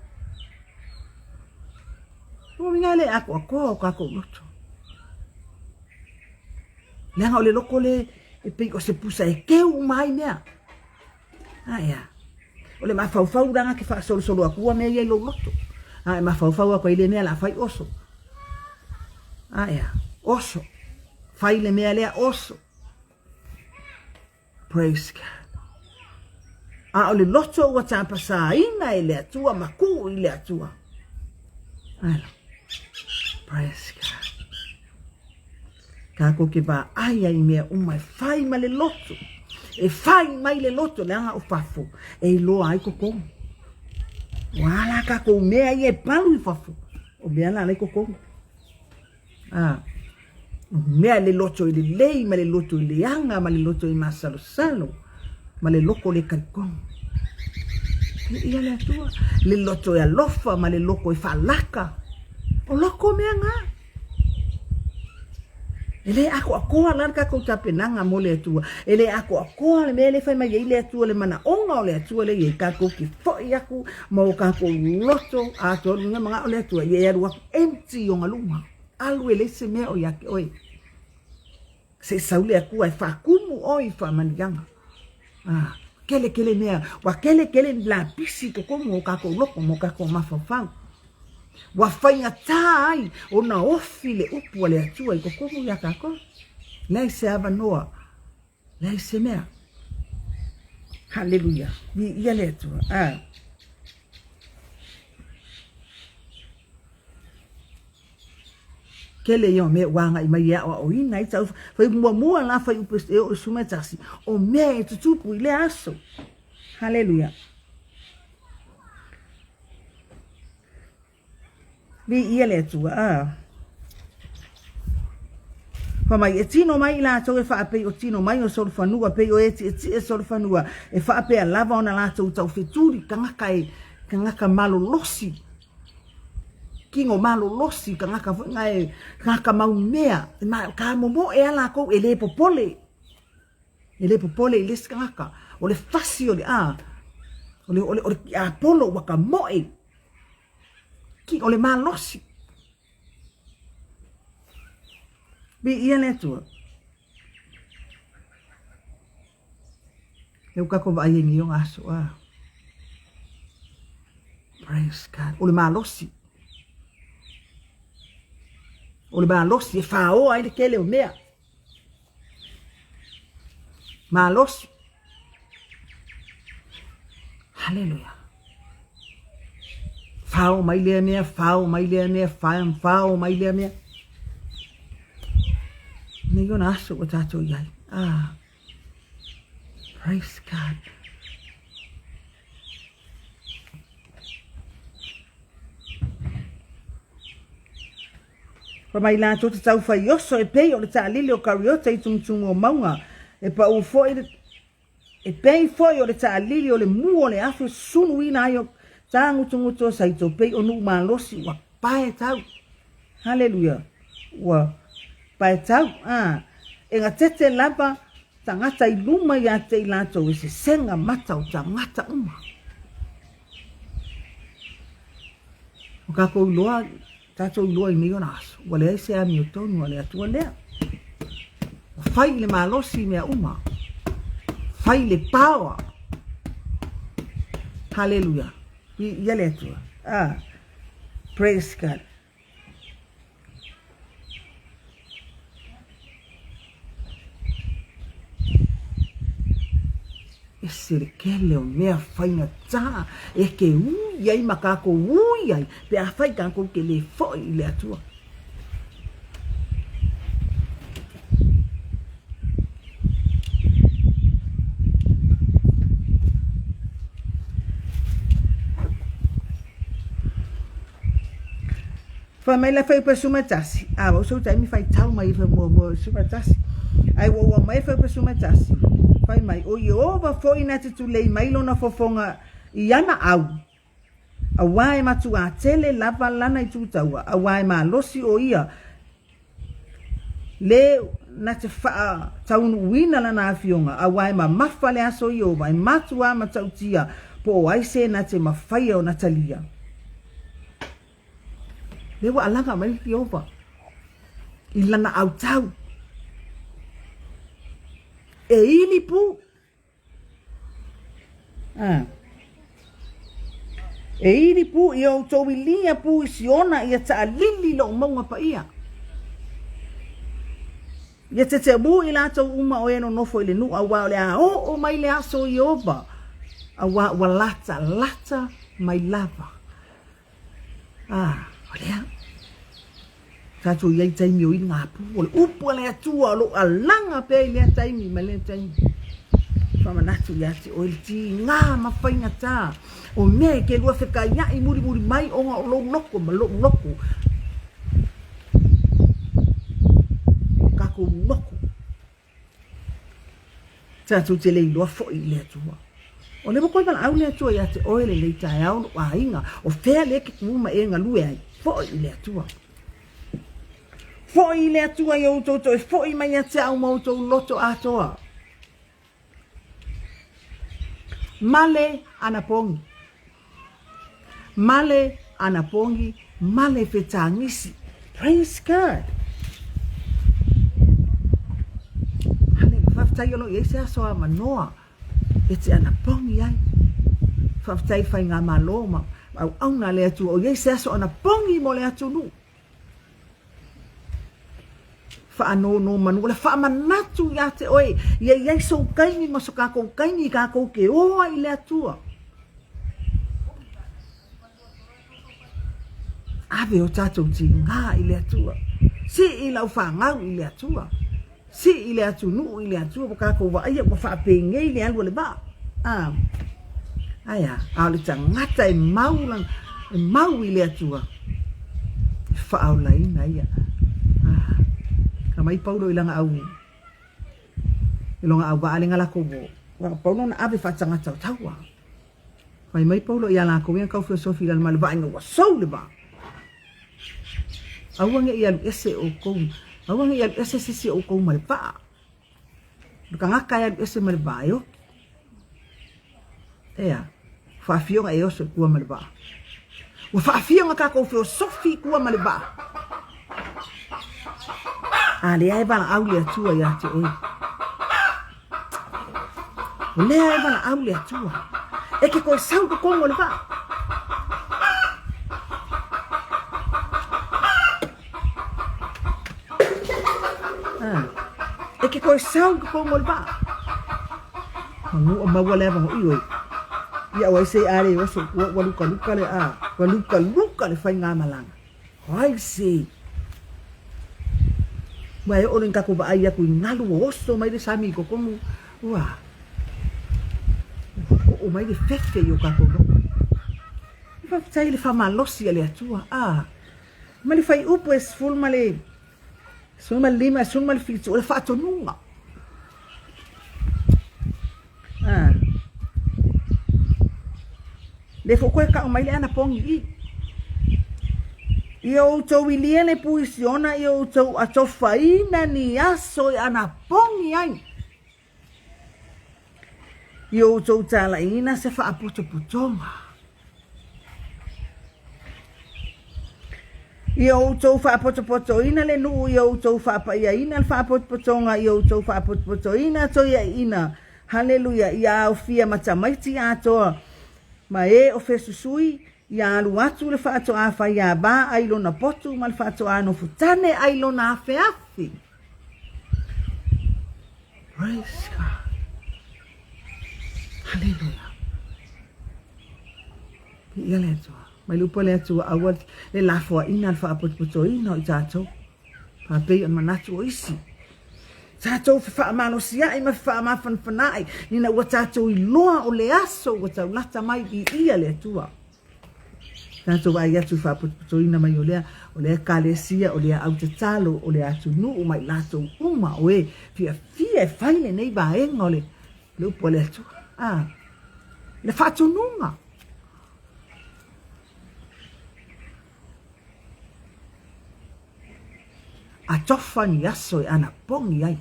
Lona uiga e le atoatoa o kākou loto. Leaga o le loko le e pei o se pusa e keu uma ai mea. Ae a? O le mafaufau langa ke faasolosolo atua mea ia i lou loto. A e mafaufau atu ai le mea la fai oso. Ae a? Oso. Fai le mea lea oso. Praise God. A o le loto ua tapasaina e le Atua ma kuu i le Atua. Ae Praise God. Kākou ke vaai ai i mea uma e fai ma le loto. E fai mai le loto, leaga o fafo, e iloa ai totonu. Ua a la kākou mea ia e palu i fafo, o mea la la i totonu. Ah, mea le loto i lelei, ma le loto i leaga, ma le loto i masalosalo, ma le loko le kalikonu. Ia le Atua, le loto e alofa, ma le loko e faalaka. O loko mea ngā. E le ʻākoakoa la le kākou tapenaga mo le Atua. E le ʻākoakoa le mea lea e fai mai ai le Atua, le manaʻoga o le Atua lea i ai kākou ke foʻi aku ma o kākou loto atoa luga manaʻo le Atua ia e alu aku empty ona luma. Alu e leai se mea o ia te ʻoe. Se i sau le Atua e faakumu ʻoe i faamanuiaga. Ah, kele kele mea, ua kele kele lapisi i totonu o kākou loko ma o kākou mafaufau. Ua faigata ai ona ofi le upu a le Atua i totonu iā kākou. Leai se avanoa, leai se mea. Haleluia. Viia le Atua. Ah. Kele ia o mea ua agai mai e aʻoaʻoina ai tau fai muamua la fai upu e o suma tasi o mea e tutupu i lea aso. Haleluia. Viia le Atua. Ah. Fai mai, e tino mai i latou e faapei o tino mai o solofanua, pei o e tietie solofanua, e faapea lava ona latou taufetuli, tagata e, tagata malolosi, kino malolosi, tagata foi na e, tagata mau mea, e ma, ka momoe a lakou, e le popole, e le popole i le isi tagata, o le fasi o le, a, o le, o le, o le kiapolo ua ka moe, ki, o le malosi. Viia le Atua. Lea ua kākou vaai ai nei o ngā aso, ah. Praise God. O le malosi. O le malosi e whāoa ai le kele o mea. Malosi. Haleluia. Whao mai lea mea, whao mai lea mea, whao, whao mai lea mea. Nei ona aso ua tātou i ai. Ah. Praise God. Fai mai latou te tauwhai oso e pei o le taalili o Kariota i tumutumu o mauga, e paū foi le, e pei foi o le taalili o le mū o le afu e sunuina ai o tāgutugutu o Saito pei o nuu malosi ua pae tau. Haleluia. Ua pae tau. Ah, e gatete lava tagata i luma ia te i latou e sesega mata o tagata uma. Ua kākou iloa, tātou iloa i nei ona aso, ua leai se amiotonu a le Atua lea. Ua fai i le malosi i mea uma. Fai i le paoa. Haleluia. Viia le Atua. Ah, praise God. Ese le kele o mea faigata e ke ui ai ma kākou ui ai pe afai kākou ke lē foʻi i le Atua. Fai mai le fuaiupu e 11, a ua uso taimi faitau mai i le muamua 11. Ai ua ua mai fuaiupu 11, fai mai, o Ieova foi na te tulei mai lona fofoga i ana au, auā e matuā tele lava lana itu taua, auā e malosi o ia, le na te faataunuuina lana afioga, auā e mamafa le aso Ieova, e matuā matautia, po o ai se na te mafaia o na talia. Lea ua alaga mai Ieova i lana autau e ili pū. Ah. E ili pū ia outou ilia pū i Siona ia taʻalili loʻu mauga paia. Ia teteʻu i latou uma o e nonofo i le nuʻu, auā o le a oo mai le aso o Ieova, auā ua latalata mai lava. Ah, o lea. Tatou i ai taimi o ili ngā pū, o le upu a le Atua o lou alaga pea i lea taimi ma lea taimi. Whamanatu ia te oe le tīngā ma whaingatā o mea e ke lua whekaiaʻi murimuri mai ona o lou loko ma lou loko. Kākou loko. Tatou te le iloa foʻi i le Atua. O lea ua koe valaau le Atua ia te oe lenei taeao lou aiga, o fea lea ke kū ma e galue ai, foʻi i le Atua. Foʻi i le Atua i outou toe foʻi mai ia te au ma outou loto atoa. Male anapogi. Male anapogi, male fetagisi. Praise God. Hallelujah. Faafetai o lo o i ai se aso avanoa e te anapogi ai. Faafetai i faigamalo ma auauna a le Atua o i ai se aso anapogi mo le atunuu. Faanonomanu, o le faamanatu iā te oe, ia i ai sou taimi ma so kākou taimi i kākou ke oa i le Atua. Ave o tātou tīngā i le Atua. Sii lau whāngau i le Atua. Sii i le atunuu i le Atua ua kākou vaaia ua faapēngei le alu a le vaa. A, ae a, a o le tagata e mau lana, e mau i le Atua, e faaolaina ia. A, ka mai Paulo i lana au, i lona au vaa lenga lakou o, ua Paulo na ave faatagata o taua. Fai mai Paulo iā lākou ia kau feosofi i lalo mai le vaa ina ua sou le vaa. Aua ne i alu ese ʻoukou, aua ne i alu ese se isi o ʻoukou ma le vaa. O le kanaka e alu ese ma le vaa e oki. Ea, faafioga e oso i kua ma le vaa. Ua faafioga kākou feosofi i kua ma le vaa. A lea e valaau le Atua iā te oe. O lea e valaau le Atua. E ke koe sau totonu o le vaa. Ah. E ke koe sau totonu o le vaa. Manu o maua le ava hoi oi. Ia o ai se are oso ua ua luka luka le a. Ua luka luka le whai ngā malanga. Ai se. Ua e oo ni kakou vaai aku i galu ua oso mai le sami i totonu, ua oo mai le fefe i o kakou loto. Faafetai i le faamalosi a le Atua, a ma le fuaiupu e 15, 17, o le faatonuga. A. Le foi koe kau mai le anapogi i. Ia outou ilia le pū i Siona, ia outou atofaina ni aso e anapogi ai. Ia outou talaiina se faapotopotoga. Ia outou faapotopotoina le nuu, ia outou faapaiaina le faapotopotoga, ia outou faapotopotoina toiaiina. Haleluia! Ia aofia ma tamaiti atoa ma e o fesusui, ia alu atu le faatoa faiava ai lona potu ma le faatoa nofotane ai lona afeafe. Praise God. Haleluia. Viia le Atua. Mai le upu a le Atua, aua le lafoaina le faapotopotoina o i tatou. Faapei o le manatu o isi. Tatou fefaamalosi-ai ma fefaamafanafana-ai, ina ua tatou iloa o le aso ua taulata mai, viia le Atua. Tatou vaai atu i le faapotopotoina mai o lea, o lea Ekalesia, o lea au tatalo, o lea atunuu ma i latou uma o e fiafia e fai lenei vaega o le, le upu a le Atua. A, le faatonuga. Atofa ni aso e anapogi ai.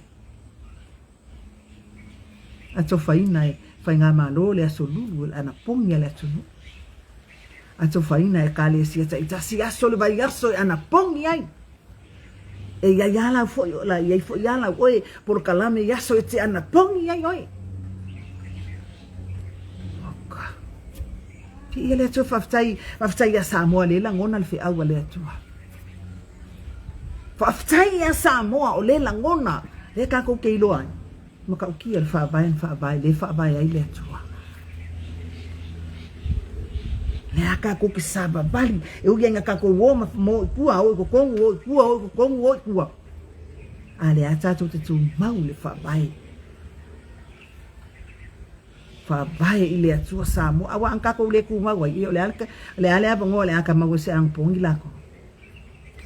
Atofaina e Faigamalo le aso lulu o le anapogi a le atunuu. Atofaina e Ekalesia taitasi aso o le vaiaso e anapogi ai. E i ai lava lau foi, o la i ai foi lava lau oe polokalame i aso e te anapogi ai oe. Oka. Viia le Atua, faafetai, faafetai ia Samoa lea lagona le feau a le Atua. Faafetai ia Samoa o lea lagona, lea tatou te iloa ai, matautia le faavae na faavae, lea e faavae ai le Atua. Lea tatou te savavali, e ui ai ina tatou o ma mo i tua, o i totonu, o i tua, o i totonu, o i tua. A lea tatou te tumau i le faavae. Faavae i le Atua Samoa. Aua a na tatou le tumau ai, ia o le a le a le avanoa o le a ta maua ai se anapogi latou.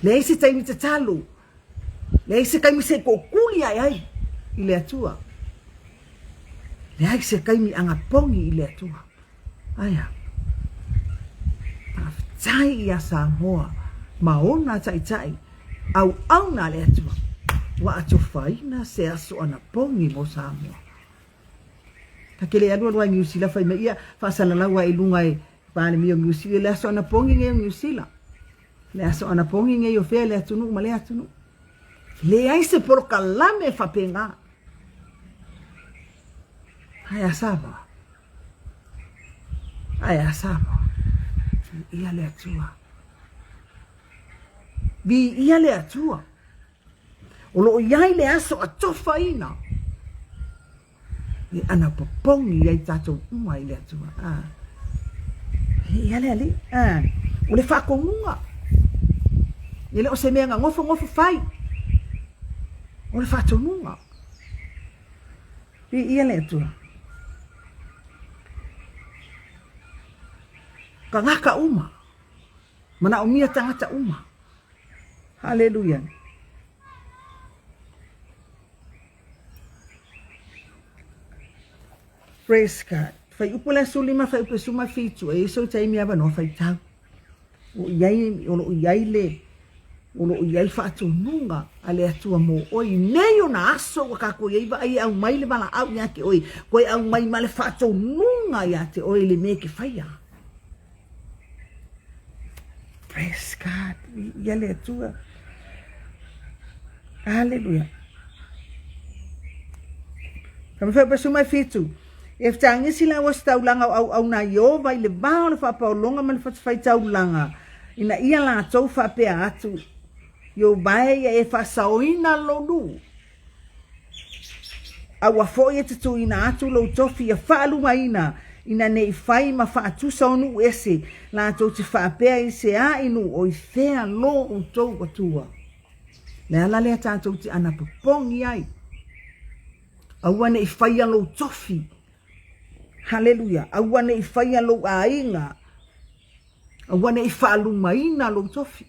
Leai se taimi tatalo, leai se taimi se i tootuli ae ai i le Atua. Leai se taimi anapogi i le Atua. Aia. Faafetai ia Samoa ma ona taitai auauna a le Atua ua atofaina se aso anapogi mo Samoa. Ta te le alualu lava i Niu Sila fai mai ia faasalalau lava i luga e Palemia o Niu Sila le aso anapogi nei o Niu Sila. Le aso anapogi nei o fea le atunuu ma lea atunuu. Leai se polokalame faapena. Ae a Samoa? Ae a Samoa? Viia le Atua. Viia le Atua. O lo o i ai le aso atofaina e anapopogi ai tatou uma i le Atua. A. Viia le Alii. A. O le faatonuga. E le o se mea na nofonofo fai. O le faatonuga. Viia le Atua. Tagata uma. Manaomia tagata uma. Haleluia. Praise God. Fuaiupu le 15, fuaiupu le 17, e i ai sou taimi avanoa faitau. O i ai, o lo o i ai le, o lo o i ai faatonuga a le Atua mo oe i nei ona aso ua tatou i ai, vaai e aumai le valaau ia te oe, toe aumai ma le faatonuga ia te oe i le mea e te faia. Praise God. Viia le Atua. Haleluia. Ka mawhea pasu mai fitu. E whtangisi la was taulanga o au au na Iova i le vā o le whapaolonga ma le whatawhai taulanga. Ina ia lātou whapea atu. Iova e ia e whasaoina lo nuu. Aua foi e te tuuina atu lou tofi ia faalumaina, ina ne i fai ma faatusa o nuu ese, latou te faapea i se a i nuu o i fea lo outou Atua. Le ala lea tatou te anapopogi ai. Aua ne i faia lou tofi. Haleluia. Aua ne i faia lou aiga. Aua ne i faalumaina lou tofi.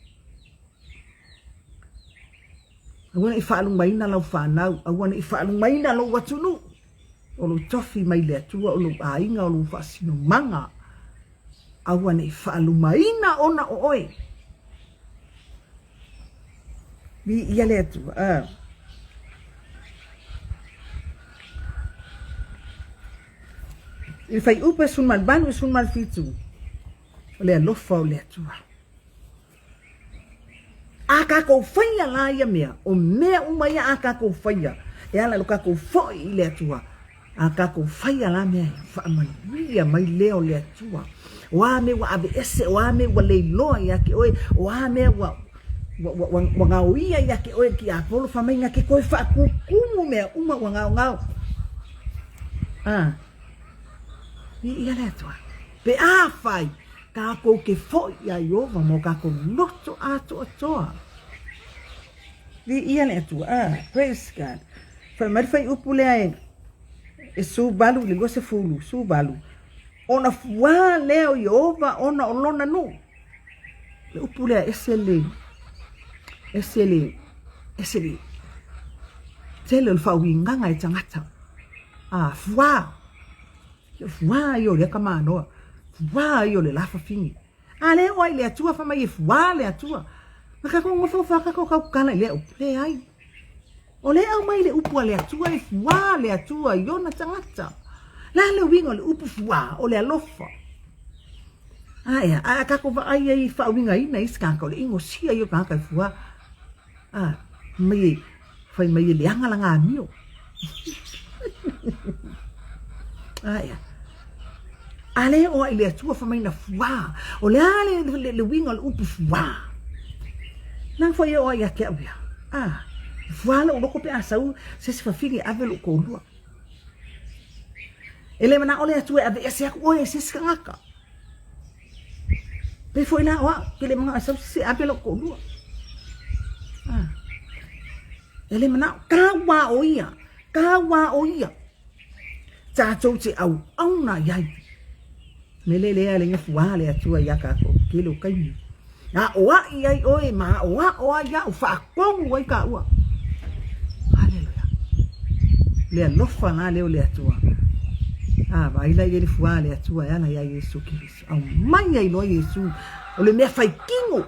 Aua ne i faalumaina lau fanau, aua ne i faalumaina lou atunuu. O lou tofi mai le Atua, o lou aiga, o lou faasinomaga. Aua ne i faalumaina ona o oe. Viia le Atua. Ah. I le fuaiupu e 18 e 17, o le alofa o le Atua. A kākou faia la ia mea, o mea uma ia a kākou faia, e ala i lo kākou foʻi i le Atua, a kākou faia la mea ia, faamanuia mai lea o le Atua. O a mea ua aveese, o a mea ua leiloa iā te oe, o a mea ua, ua, ua, ua, ua gaoia iā te oe ki Apolo, fai mai na ke koe faakūkūmu mea uma ua gaogao. A, viia le Atua. Pe afai kākou ke foʻi iā Iēhova ma o kākou loto ʻatoatoa. Viia le Atua. Ah, praise God. Fai mai le fuaiupu lea e, e 18 i le 20, 18. Ona fuā lea o Iēhova ona o lona nuu. Le upu lea ese le, ese le, ese le, tele o le faauigaga e tagata. Ah, fuā. Ia fuā ia o lea kamānoa, fuā ia o le lafafine. A le o ai le Atua fai mai e fuā le Atua. Na kākou nofonofo lava kākou kaukala i lea upu. Leai. O lea e aumai le upu a le Atua e fuā le Atua i ona tagata. Le a le uiga o le upu fuā? O le alofa. A ea, a kākou vaai ai i faauigaina isi kākou, le inosia ia o kāka e fuā. A, mai e, fai mai e leaga lana amio. A ea. A le o ai le Atua fai mai na fuā. O le a le, le, le uiga o le upu fuā. Na foi e o ai ia te au ia. A, fuā lou loko pe a sau se isi fafine e ave lou toalua. E le manao le Atua e aveese aku oe e se isi tagata. Pei foi la o au, ke le manao e sau se isi e ave lou toalua. A, e le manao, kau a o ia, kau a o ia. Tātou te auauna i ai. Me le lea le fuā le Atua iā kākou, tele o taimi. Aʻoaʻi ai ʻoe ma aʻoaʻo ai iaʻu, faatonu ai kāua. Haleluia. Le alofa la lea o le Atua. A, vaai la i ai le fuā le Atua e ala iā Iesu Keriso. Aumai ai loa Iesu, o le mea fai kino,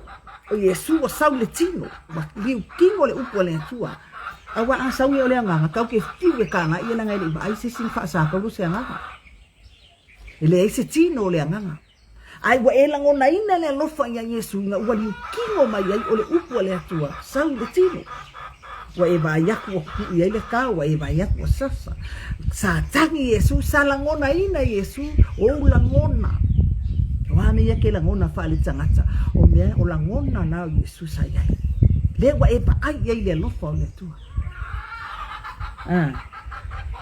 o Iesu ua sau i le tino, ua liu kino le upu a le Atua. Aua a sau ia o le agaga, kau ke fiu e kāna ia leaga e le i vaai se isi na faasākaulu se agaga. E leai se tino o le agaga. Ae ua e lagonaina le alofa iā Iesu ina ua liu kino mai ai o le upu a le Atua, sau i le tino. Ua e vaai aku ua kuʻi ai le kao, ua e vaai aku ua sasa. Sa tagi Iesu, sa lagonaina Iesu, ou lagona. O a mea ia ke lagona faaletagata, o mea o lagona na o Iesu sa i ai. Lea ua e vaai i ai le alofa o le Atua. Ah,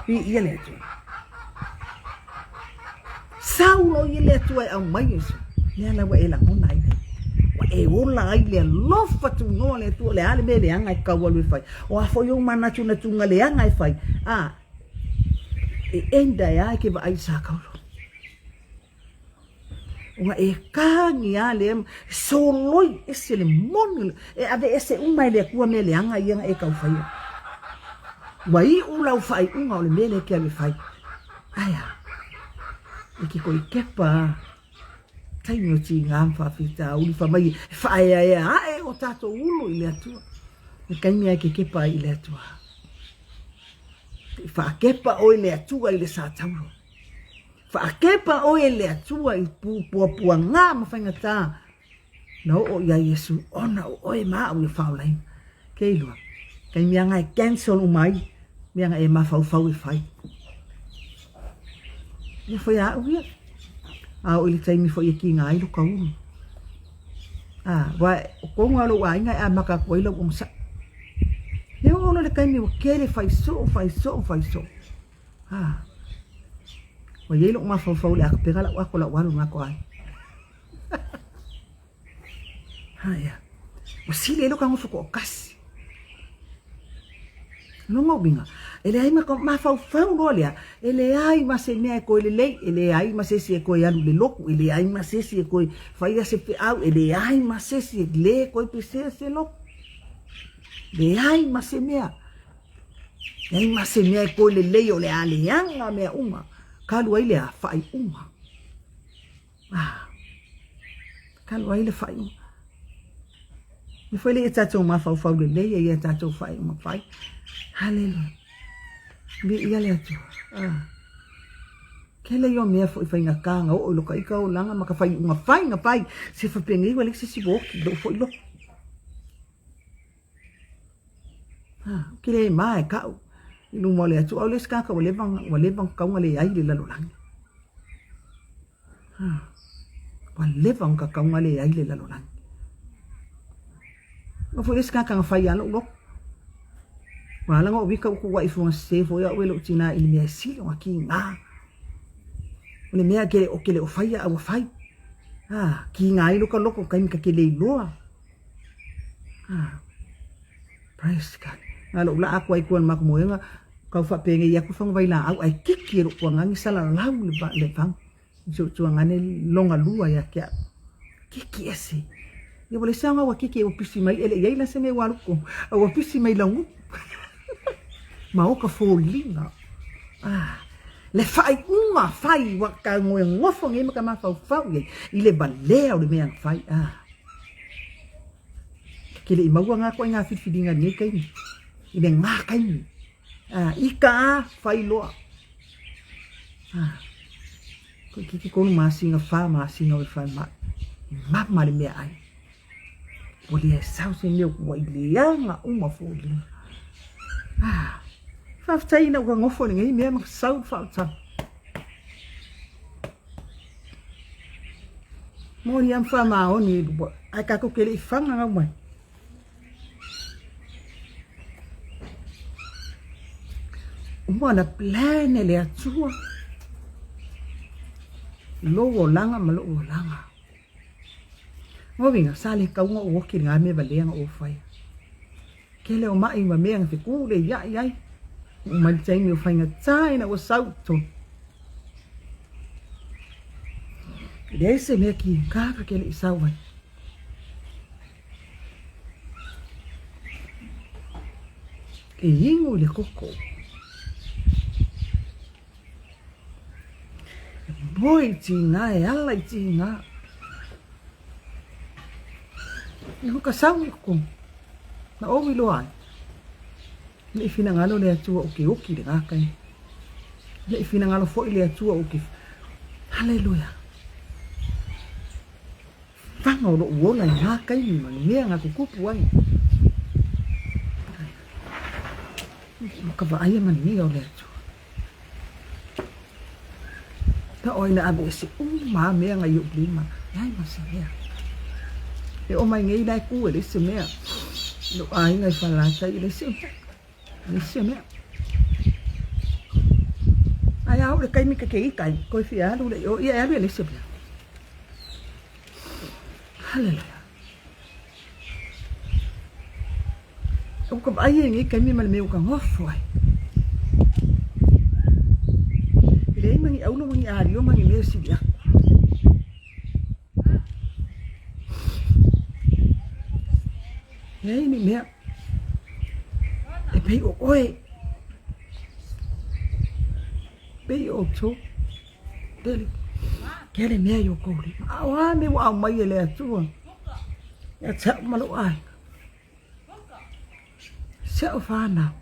viia le Atua. Sau loa ia le Atua e aumai Iesu, lea la ua e lagona ai lea. Ua e ola ai le alofa tunoa le Atua, o le a le mea leaga e kau alu e fai. O a foi ou manatunatuga leaga e fai, a, e enda e a e ke vaai i sa kaulo. Ua e kagi a lea, soloi ese le moni, e aveese uma e le Atua mea leaga ia na e kau faia. Ua iʻu lau faaiuga o le mea lea e ke alu e fai. Ae a? E ke koe kepa a taimi o tigā ma faafitauli fai mai e faaeaea aʻe o tatou ulu i le Atua. Le taimi a e ke kepa ai i le Atua. Te faakepa oe i le Atua i le satauro. Faakepa oe i le Atua i puapuaga ma faigatā Na oo iā Iesu ona o oe ma aʻu ia faaolaina. Ke iloa, kai mea nga e cancel uma ai mea nga e mafaufau e fai. Ia foi a aʻu ia. A oo i le taimi foi e kiga ai lo ka ulu. A, wa, o kou nga o lou aiga e amaka aku ai lau onosaʻi. E oo loa le taimi ua kele fai soo, fai soo, fai soo. A, ua iai loʻu mafaufau o le a kapega lau ato lau alu na toa ai. Aia. Ua sili ai lou tagofa toatasi. Lona uiga, e leai ma mafaufau loa lea, e leai ma se mea e toe lelei, e leai ma se isi e toe alu i le lotu, e leai ma se isi e toe faia se feau, e leai ma se isi e le toe pesea se lotu. Leai ma se mea. Leai ma se mea e toe lelei o le a leaga mea uma. Ka alu ai le a faaiuga. Ah, talu ai le faaiuga. E foi le e tatou mafaufau lelei ai a tatou faaiuga fai. Haleluia. Viia le Atua. Ah. Kele ia o mea foi faigata na oo i lo ka ika olaga ma ka faaiuga fai na fai se fapenei ua leai se isi ua oki i lou foi loto. Ou te le ma e ka'u i luma o le Atua. O le isi tagata ua leva ua leva ona tatau ona leai i le lalolagi. Ua leva ona tatau ona leai i le lalolagi. O foi le isi tagata na fai lava lou loto. Ua ala ona ou ita ua tuuai fuagasese foi au e lou tina i le mea e sili ona tiga. O le mea ou te le o faia a ua fai. Tiga ai lota loto i le taimi ta te le iloa. Praise God. Na lou laa atu ai i tua i le matou moega, tau faapenei atu faguvailaau ae kiki e lou tuagane salalau le vao. Si ou tuagane lona lua ia te au. Kiki ese. Ia ua leai se aoga ua kiki ai ua pisi mai e le i i ai la se mea ua alu i totonu, a ua pisi mai i laugutu. Ma oka foliga. Ah, le faaiuga fai ua ta goegofo nei ma ta mafaufau i ai i le valea o le mea na fai. Ah. Ke le i maua ngā koe ngā whiriwhiringa i lenei taimi, i le ngā taimi. Ah, ika a, whai loa. Ah, ko ki ki konu masina, wha masina o e whai mai. Mama le mea ai. Ua le sau se mea ua i leaga uma foliga. Ah, faafetai ina ua nofo i lenei mea ma sau le faautaga. Moni lava ma faamaoni i lua, ae tatou te le i faga gau mai. Uma ona plan e le Atua lou olaga ma lou olaga. Uiga, sa le tatau ona ou oti i lena mea valea na ou faia. Tele o mai ma mea na fetuleiai ai. Oo mai le taimi o faigata ina ua sau i totonu. E leai se mea kika ka ke le i sau ai. E inu i le koko. E moe i tiga, e ala i tiga. E whakasau i ko. Na ou iloa ai. Le i finagalo le Atua ou te oki i le ngākai. Le i finagalo foi le Atua ou te... Haleluia. Faga o lou ola i ngā taimi ma le mea na tutupu ai. Ma ka vaaia manuia o le Atua. Na oe na aveese uma a mea na i ou lima. Leai ma se mea. E oo mai nei la e ku e leai se mea. Lou aiga i Falelatai e leai se mea. E leai se mea. Ae a oo i le taimi ta te ita ai, koe fia alu lea i o, ia e alu e leai se mea. Haleluia. Ua ka vaai ai i nei taimi ma le mea ua ka nofo ai. E leai ma ni aula ma ni alio ma ni mea e sili aku. Leai ni mea e pei o oe. Pei o outou. Tele, tele mea i o kou lima. A o a mea ua aumai e le Atua ia te au ma lou aiga. Si au whanau.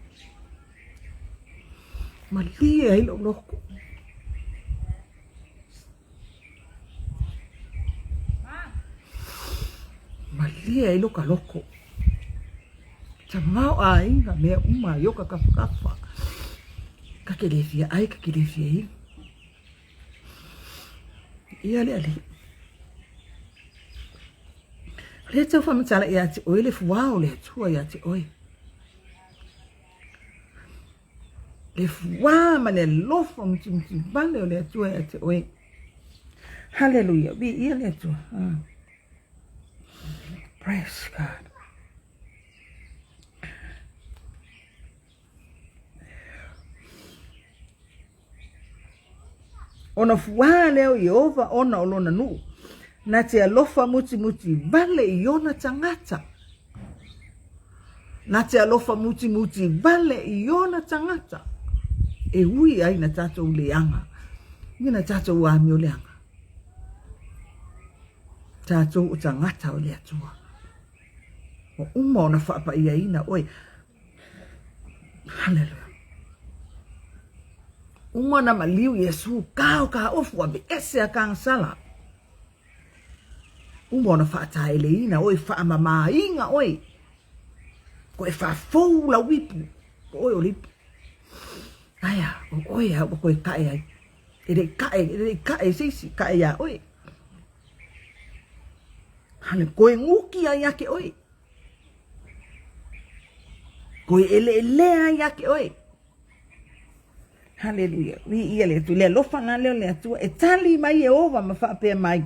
Malie ai lou loto. Malie ai loka loko. Tamaoaiga mea uma i oka kafakafa. Ka ke le fia ai, ka ke le fia inu. Ia le Alii. O lea tau faamatala ia te oe le fuā o le Atua ia te oe. Le fuā ma le alofa mutimutivale o le Atua ia te oe. Haleluia. Viia le Atua. Ah. Praise God. Ona fuā lea o Iehova ona o lona nuu, na te alofa mutimuti vale i ona tagata. Na te alofa mutimuti vale i ona tagata. E ui ai na tatou leaga, i na tatou amio leaga. Tatou o tagata o le Atua. Ua uma ona faapaiaina oe. Haleluia. Uma ona maliu Iesu, kao kaofu aveese akagasala. Uma ona faataeleina oe, faamamaina oe. Koe faafou lau ipu, o oe o le ipu. Aea, o oe a ua koe kae ai. E le i kae, e le i kae se isi, kae iā oe. Hale, koe guki ai ia te oe. Koe eleelea ai ia te oe. Haleluia. Viia le Atua. Le alofa la lea o le Atua e tali mai Ieova ma faapea mai,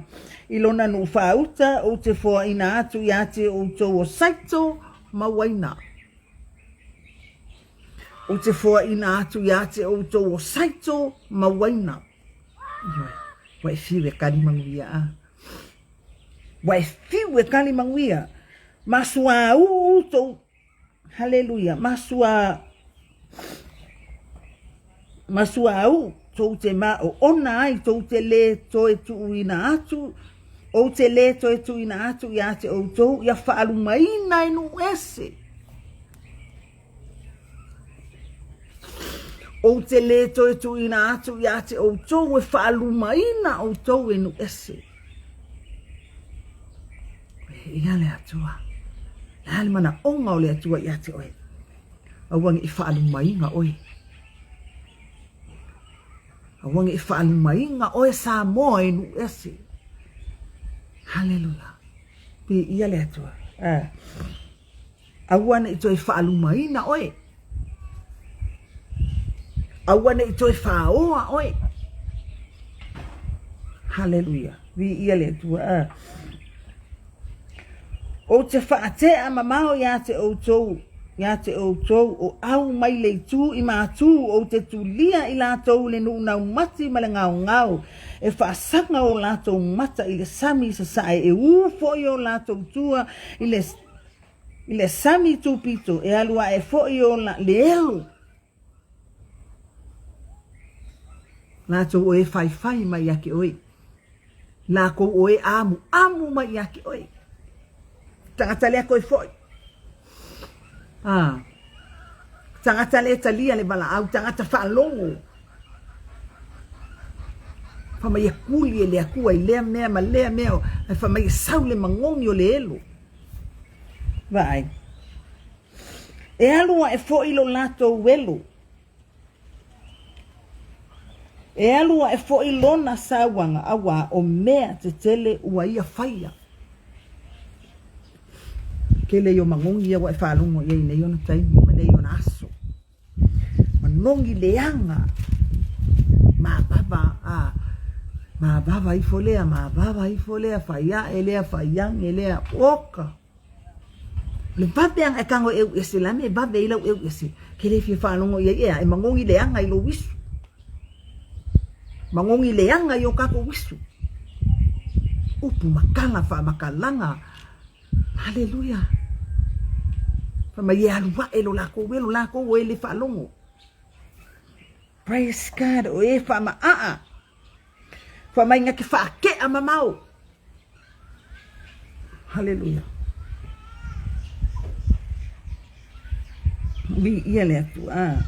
I lona nuu faauta ou te foaina atu ia te outou o Saito ma uaina. Ou te foaina atu ia te outou o Saito ma uaina. Ioe, ua e fiu e kali manuia a. Ua e fiu e kali manuia. Ma suauu tou Haleluia! Ma sua ma suauu tou te ma oona ai tou te lē toe tuuina atu ou te lē toe tuuina atu ia te outou ia faalumaina e nuu ese. Ou te lē toe tuuina atu ia te outou e faalumaina outou e nuu ese. Ia le Atua. Le a le manaoga o le Atua ia te oe? Aua ne i faalumaina oe. Aua ne i faalumaina oe Samoa e nuu ese. Haleluia. Viia le Atua. Ah. Aua ne i toe faalumaina oe. Aua ne i toe fāoa oe. Haleluia. Viia le Atua. Ah. Ou te faatea mamao iā te outou, iā te outou o au mai le itu i mātū, ou te tulia i latou le nuu naumati ma le ngaongao, e faasaga o latou mata i le sami sasae, e ū foi o latou tua i le I le sami tupito e alu aʻe foi o la le elu. Latou o e faifai mai ia te oe. Lakou o e amuamu mai ia te oe. Tagata lea koe foi. Ah. Tagata lea talia le valaau, tagata faalogo. Fai mai e kuli e le Atua i lea mea ma lea mea, ae fai mai e sau le magogi o le elu. Vaai. E alu aʻe foi lo latou welu. E alu aʻe foi lona sauaga auā o mea tetele ua ia faia. Tele ia o magogi ia ua e faalogo i ai i nei ona taimi ma nei ona aso. Manogi leaga, mavava a, mavava ifo lea, mavava ifo lea, fai aʻe lea, fai ane lea, oka! O le vave aga e tago e ʻeu ese, le a mea e vave ai lau ʻeu ese? Ke le fia faalogo i ai ea, e magogi leaga i lou uisu. Magogi leaga i o kakou uisu. Upu makala, faamakalaga. Haleluia! Fai mai e alu aʻe lo lakou e lo lakou o e le faalogo. Praise God, o e faamaʻaʻa. Fai mai na ke faakeʻa mamao. Haleluia. Viia le Atua.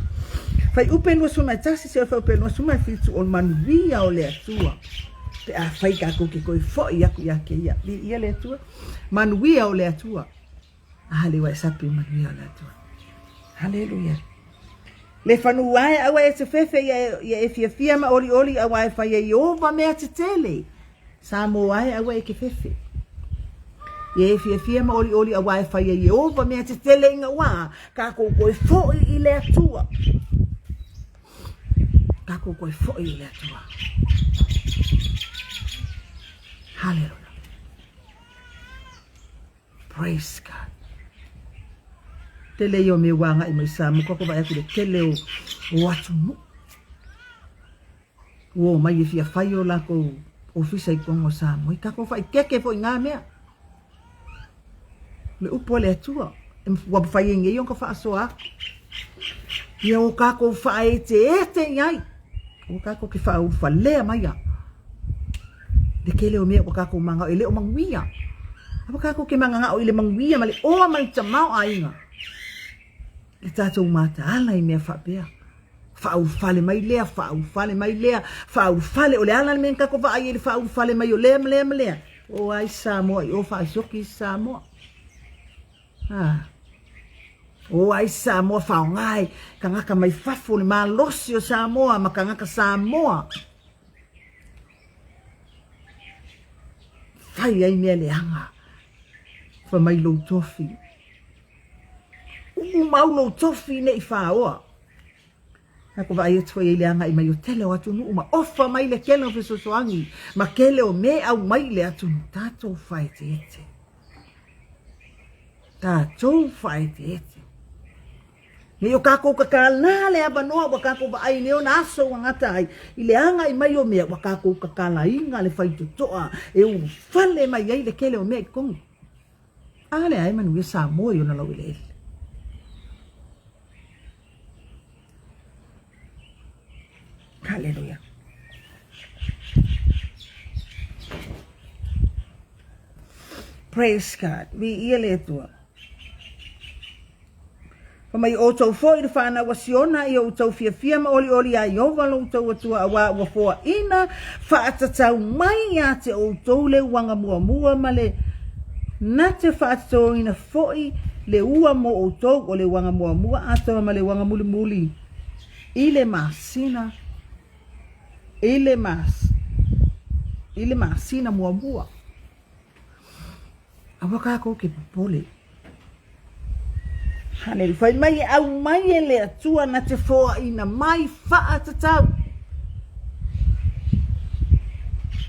Fuaiupe 21 seia fuaiupe 27 o le manuia o le Atua. Pe afai tatou te toe foi atu ia te ia. Viia le Atua. Manuia o le Atua. Haleua e sapi manuia o le Atua. Haleluia. Le fanua e aua e te fefe ia, ia e fiafia ma olioli auā e fai e Ieova mea tetele. Samoa e aua e ke fefe. Ia e fiafia ma olioli auā e fai e Ieova mea tetele ina ua kākou toe foi i le Atua. Kākou toe foi i le Atua. Haleluia. Praise God. Tele ia o mea ua agai mai Samoa, ka ko vaai atu i le tele o, o atunuu. Ua omai e fia fai o lakou ofisa i totonu o Samoa. I tatou faaeteete foi i na mea. O le upu a le Atua, ua mafai ai nei ona faasoa atu. Ia o tatou faaeteete i ai. Aua tatou te faaulufalea mai a. Le tele o mea ua tatou manao, e le o manuia. Aua tatou te mananao i le manuia ma le oa ma le tamaoaiga. Le tatou mataala i mea faapea. Faaulufale mai lea, faaulufale mai lea, faaulufale. O le a la le mea na tatou vaai ai i le faaulufale mai o lea ma lea ma lea? O ai Samoa i o faasioki isi Samoa. Ah. O ai Samoa faoga i kagaka mai fafo le malosi o Samoa ma kagaka Samoa. Fai ai mea leaga. Fa mai lou tofi. Uu mau lou tofi ne i faoa. Na ko vaai atu foi ai le agai mai o tele o atunuu ma ofa mai le kele o fesoasoani ma kele o me aumai i le atunuu. Tatou faaeteete. Tatou faaeteete. Nei o kākou kakalā le avanoa ua kākou vaai i nei ona aso ua gata ai i le agai mai o mea ua kākou kakalaina le faitotoa e ulufale mai ai le kele o mea i totonu. A lea e manuia Samoa i ona laueleele. Haleluia. Praise God. Viia le Atua. Fai mai, Outou foi le fanau a Siona, ia outou fiafia ma olioli iā Ieova lo outou Atua, auā ua foaina faatatau mai ia te outou le uaga muamua ma le na te faatatauina foi le ua mo outou, o le uaga muamua atoa ma le uaga mulimuli i le masina i le mas i le masina muamua. Aua kākou ke popole. Haleluia. Fai mai e aumai e le Atua na te foaina mai faatatau.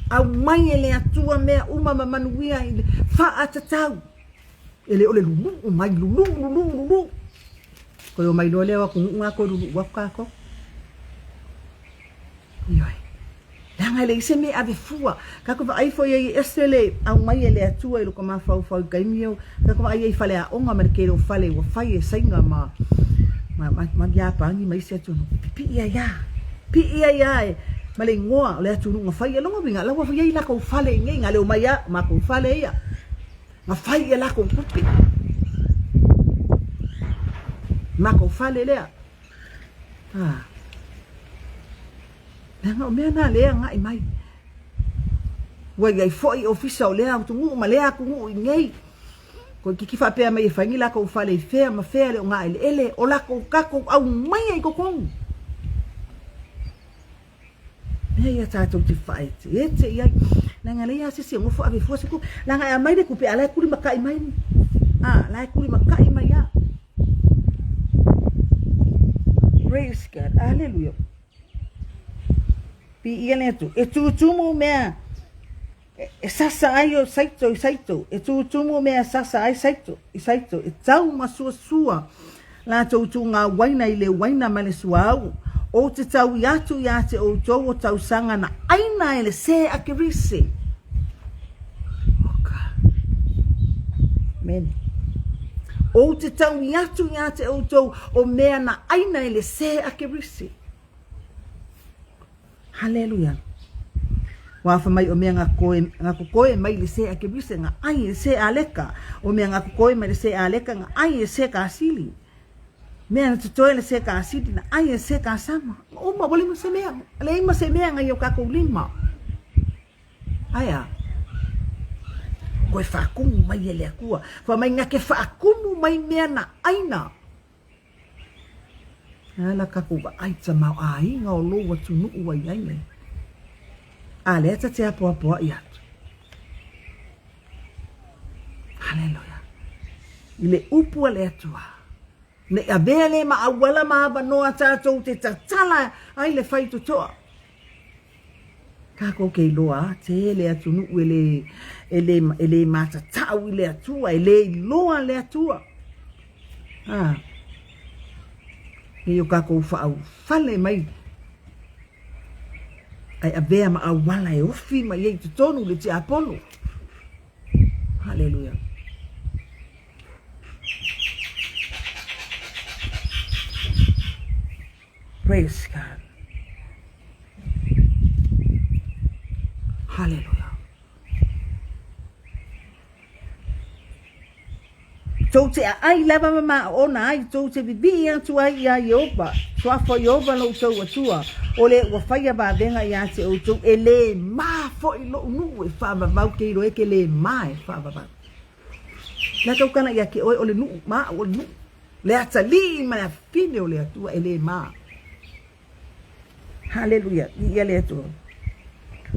Aumai e le Atua mea uma ma manuia i le faatatau. E le o le luluu mai, luluu, luluu, luluu. Koe o mai loa lea o atunuu ngā koe luluu aku kākou. Ioe. Leaga e leai se mea e ave fua. Tatou vaai foi ai e ese le aumai e le Atua i loko mafaufau i taimi ia, tatou vaai ai i faleaoga ma le tele o fale ua fai e Saina ma ma ma Iapani ma isi atunuu, e pipii ai lava. Pipii ai lava e ma le igoa o le atunuu na fai ai. Lona uiga, la ua i ai latou fale i inei, na le omai lava, o matou fale ia, na fai i a latou tupe. Matou fale lea. Ah. Leaga o mea na lea agai mai. Ua i ai foi ofisa o lea atunuu ma lea atunuu i inei. Toeitiiti faapea mai e fai ni latou fale i fea ma fea le ogaeleele o latou tatou aumaia i totonu. Mea ia tatou te faaeteete i ai. Leaga leai lava se isi e nofo ave fua se tupe. Leaga e aumai le tupe a o la e tulimatai mai. A, la e tulimatai mai lava. Praise God. Hallelujah. Piia le Atua. E tutumu mea e sasa ai o saito i saito, e tutumu mea e sasa ai saito i saito, e tau masuasua latou tūgā uaina i le uaina ma le suauu, ou te taui atu iā te outou o tausaga na aina e le sē a Kerise. Oh God. Amen. Ou te taui atu iā te outou o mea na aina e le sē a Kerise. Haleluia. Wā fa mai o mea nga koe, nga kokoe mai le se a ke rise, nga ai e se a leka. O mea nga kokoe mai le se a leka, nga ai e se ka sili. Mea na totoe le se ka sili, na ai e se ka sama. Uma, wale ma se mea, le ima se mea ngai o kakou lima. Ae a? Koe whaakumu mai e le Atua. Fa mai nga ke whaakumu mai mea na aina. E ala kakou vaai tamaoaiga o lou atunuu ua i ai nei. A lea ta te apoapoai atu. Haleluia. I le upu a le Atua, nei avea le ma auala ma avanoa tatou te tatala ai le faitotoa. Kākou ke iloa a tele atunuu e le, e le, e le matatau i le Atua, e le iloa le Atua. Ah. Nei o kākou whaaufale mai ai avea ma auala e ofi mai ai totonu le tiapono. Hallelujah. Praise God. Hallelujah. Tou te aai lava ma maaona ai, tou te vivii atu ai iā Ieova, suafa o Ieova lo outou Atua, o le ua faia vavenga iā te outou, e lē mā foi loʻu nuu e faavavau ke iloa e ke lē mā e faavavau. La tau kana ia ke oe o le nuu, ma au o le nuu. Le atalii ma le afafine o le Atua e le ma. Haleluia, viia le Atua.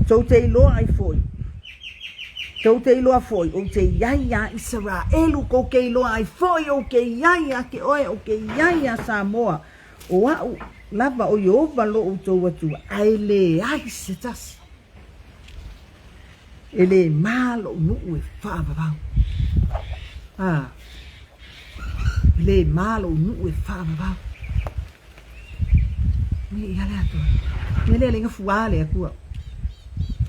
Tou te iloa ai foi, tou te iloa foi, ou te iai iā Isaraelu, kou ke iloa ai foi, ou ke iai iā ke oe, ou ke iai iā Samoa, o a'u lava o Ieova lo outou Atua, a e leai se tasi. E le ma lo'u nuu e faavavau. A, e le ma lo'u nuu e faavavau. Ia le Atua. Mea lea le fuā le Atua.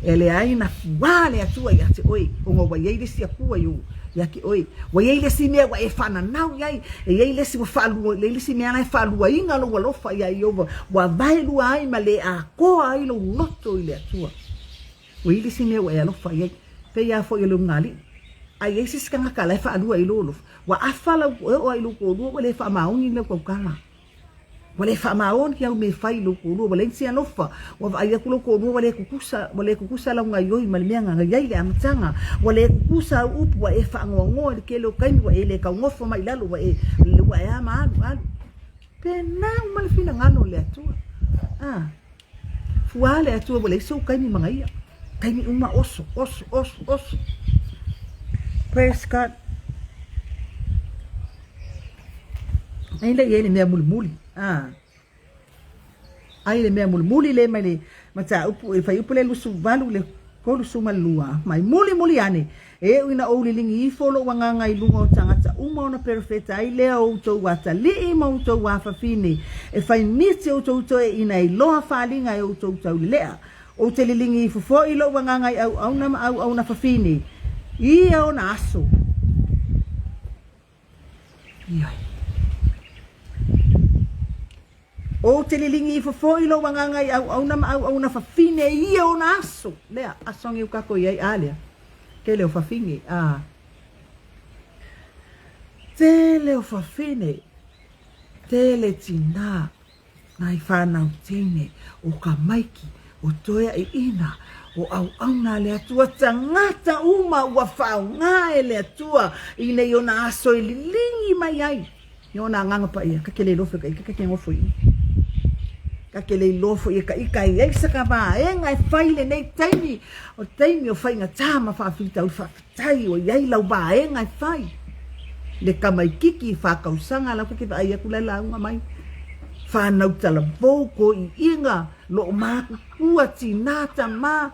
E leai na fuā le Atua ia te oe, ona ua i ai le isi Atua i ia te oe. Ua i ai le isi mea ua e faananau i ai, e i ai le isi ua faalua, le isi mea la e faaluaina lou alofa ia Ieova, ua vaelua ai ma le atoa ai lou loto i le Atua. Ua i ai le isi mea ua e alofa i ai, pei lava foi o le ulugalii. A i ai se isi tagata la e faalua i lou alofa, ua afa lau, e oo lava i lou toalua ua le faamaoni lau tautala. Ua le faamaoni au mea e fai i lou toalua, ua leai se alofa, ua vaai atu lou toalua ua le tutusa, ua le tutusa lau gaoioi ma le mea na i ai le amataga, ua le tutusa au upu, ua e faanoanoa i le tele o taimi, ua e le taugofo mai i lalo, ua e, ua e a ma alu, alu. Pena uma le finagalo o le Atua. Ah. Fua le Atua ua leai sou taimi manaia. Taimi uma oso, oso, oso, oso. Praise God. Ai le i ai le mea mulimuli. Ah. Ai le mea mulimuli le mai le mataupu e fuaiupu le 28 i le 32. Mai mulimuli ane, e ui ina ou liligi ifo lou agaga i luga o tagata uma ona perofeta ai lea o outou atalii ma outou afafine, e fai miti outou toeaiina e iloa faaaliga e outou taulelea. Ou te liligi ifo foi lou agaga i auauna ma auauna fafine i ia ona aso. Ioe. Ou te liligi ifo foi lou agaga i auauna ma auauna fafine i ia ona aso. Lea, aso angiu kako i ai, a lea. Tele o fafine, a. Tele o fafine, tele tinā. Nai whanau teine o Kamaiki, o Toeaiina, o Auauna a le Atua, tangata uma ua whaonga e le Atua i nei ona aso e liligi mai ai i ona agaga paia. Ka ke le iloa foi ka ika, ka ke ngofo i. Ka ke le iloa foi e ka ika e ai sa ka vaega e fai lenei taimi, o taimi o faigata ma faafitauli faafetai ua i ai lau vaega e fai. Le tamaititi i faatausaga la ke vaai atu la lauga mai. Whanau talavou ko iiga loo matutua tinā tama.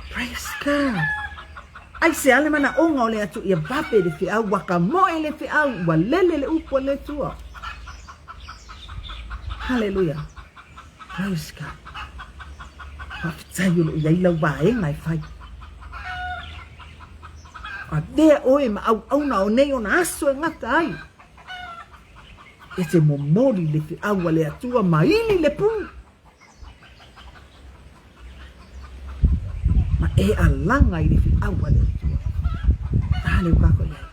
Praise God. Aisea le manaoga o le Atua ia vave le feau, ua kamoe le feau, ua lele le upu a le Atua. Haleluia. Praise God. Faafetai o lo o i ai lau vaega e fai. Avea oe ma auauna o nei ona aso e gata ai. E te momoli le feau a le Atua ma ili le pū. Ma e alaga i le feau a le Atua. A le ukako i ai.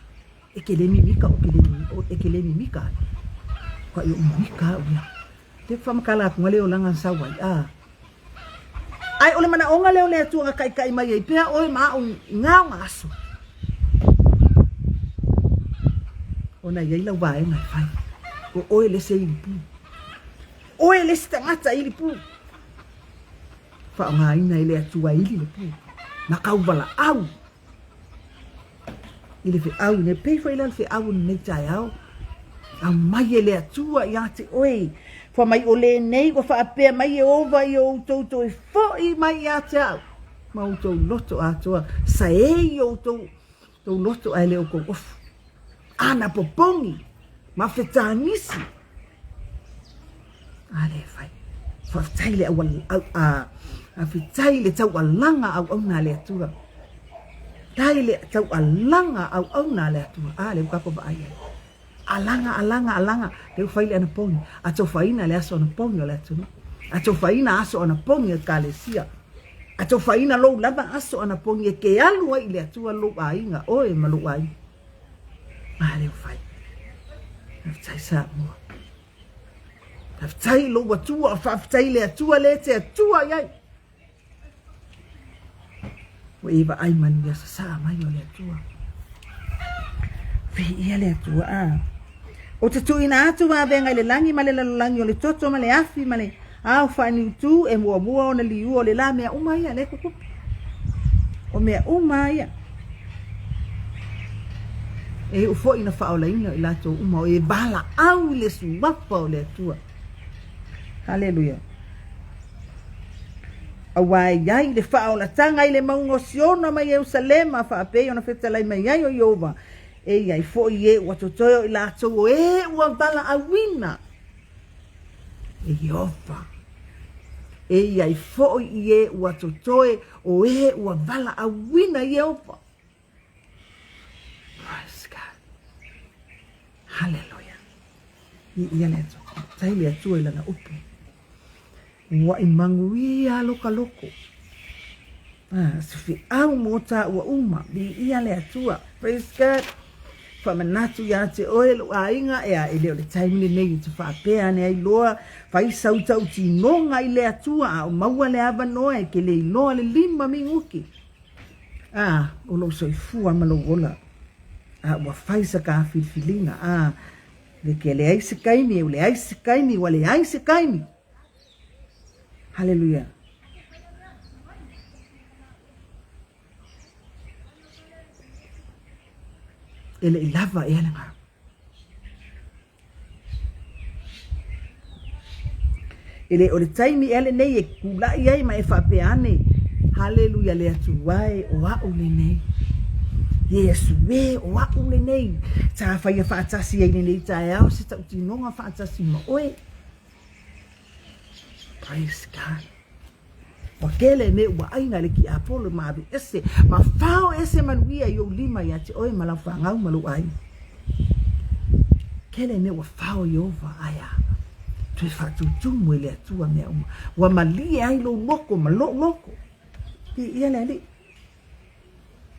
E ke le mimika o ke le mimika, e ke le mimika ai. Ka i o mimika au ia. Te whamakala atu ngale o langa sau ai. A. Ai o le manaoga lea o le Atua na taitai mai ai pea oe ma a'u i ngā aso. Ona i ai lau vaega e fai. O oe le isi e ilipu. Oe le isi tagata e ilipu. Faaaogaina e le Atua e ili le pu. Ma kauvalaau i le feau nei, pei foi la le feau o lenei taeao, aumai e le Atua iā te oe, fai mai o lenei ua faapea mai Ieova i o outou toe foi mai iā te au, ma outou loto atoa, saei i outou tou loto ae le o kou ofu. Ana popogi ma fetanisi. A le fai. Faafetai le auala, au, a, faafetai le taualaga auauna a le Atua. Tai le taualaga auauna a le Atua. A le ua kākou vaai ai. Alaga, alaga, alaga, le ua fai le anapogi. Atofaina le aso anapogi o le atunuu. Atofaina aso anapogi o Ekalesia. Atofaina lou lava aso anapogi e ke alu ai i le Atua lou aiga, oe ma lou aiga. A le ua fai. Faafetai Samoa. Faafetai i lou Atua, faafetai i le Atua lea e te Atua i ai. Ua e vaai manuia sasaa mai o le Atua. Viia le Atua. A. Ou te tuuina atu vavega i le lagi ma le lalolagi o le toto ma le afi ma le ao faaniutu e muamua ona liua o le la mea uma ia le tutupu. O mea uma ia. E iu foi na faaolaina i latou uma o e valaau i le suafa o le Atua. Haleluia. Auā e i ai le faaolataga i le mauga o Siona ma Ierusalema, faapei ona fetalai mai ai o Ieova, e i ai foi e ua totoe o i latou o e ua valaauina e Ieova. E i ai foi i e ua totoe o e ua valaauina e Ieova. Praise God. Hallelujah. Viia le Atua. Faafetai le Atua i lana upu. Ua i manuia loka loko. Ah, se feau mo tāua uma. Viia le Atua. Praise God. Faamanatu iā te oe lou aiga, ea, e le o le taimi lenei e te faapea ane ai loa, fai sau tautinoga i le Atua a o maua le avanoa e ke le iloa le lima minuti. A, o lou soifua ma lou ola. A ua fai sa ka filifiliga. A, le ke leai se taimi, e leai se taimi, ua leai se taimi. Haleluia. E le i lava ea lena. E le o le taimi ea lenei e kula'i ai ma e faapea ane, Haleluia le Atua e, o a'u lenei. Iesu e, o a'u lenei. Sa faia faatasi ai lenei taeao se tautinoga faatasi ma oe. Praise God. Ua tele mea ua aina e le tiapolo ma ave ese, ma fao ese manuia i ou lima ia te oe ma lau fanau ma lou aiga. Tele mea ua fao Ieova, ae a? Toe faatutumu e le Atua mea uma. Ua malie ai lou loko ma lou loko. Viia le Alii.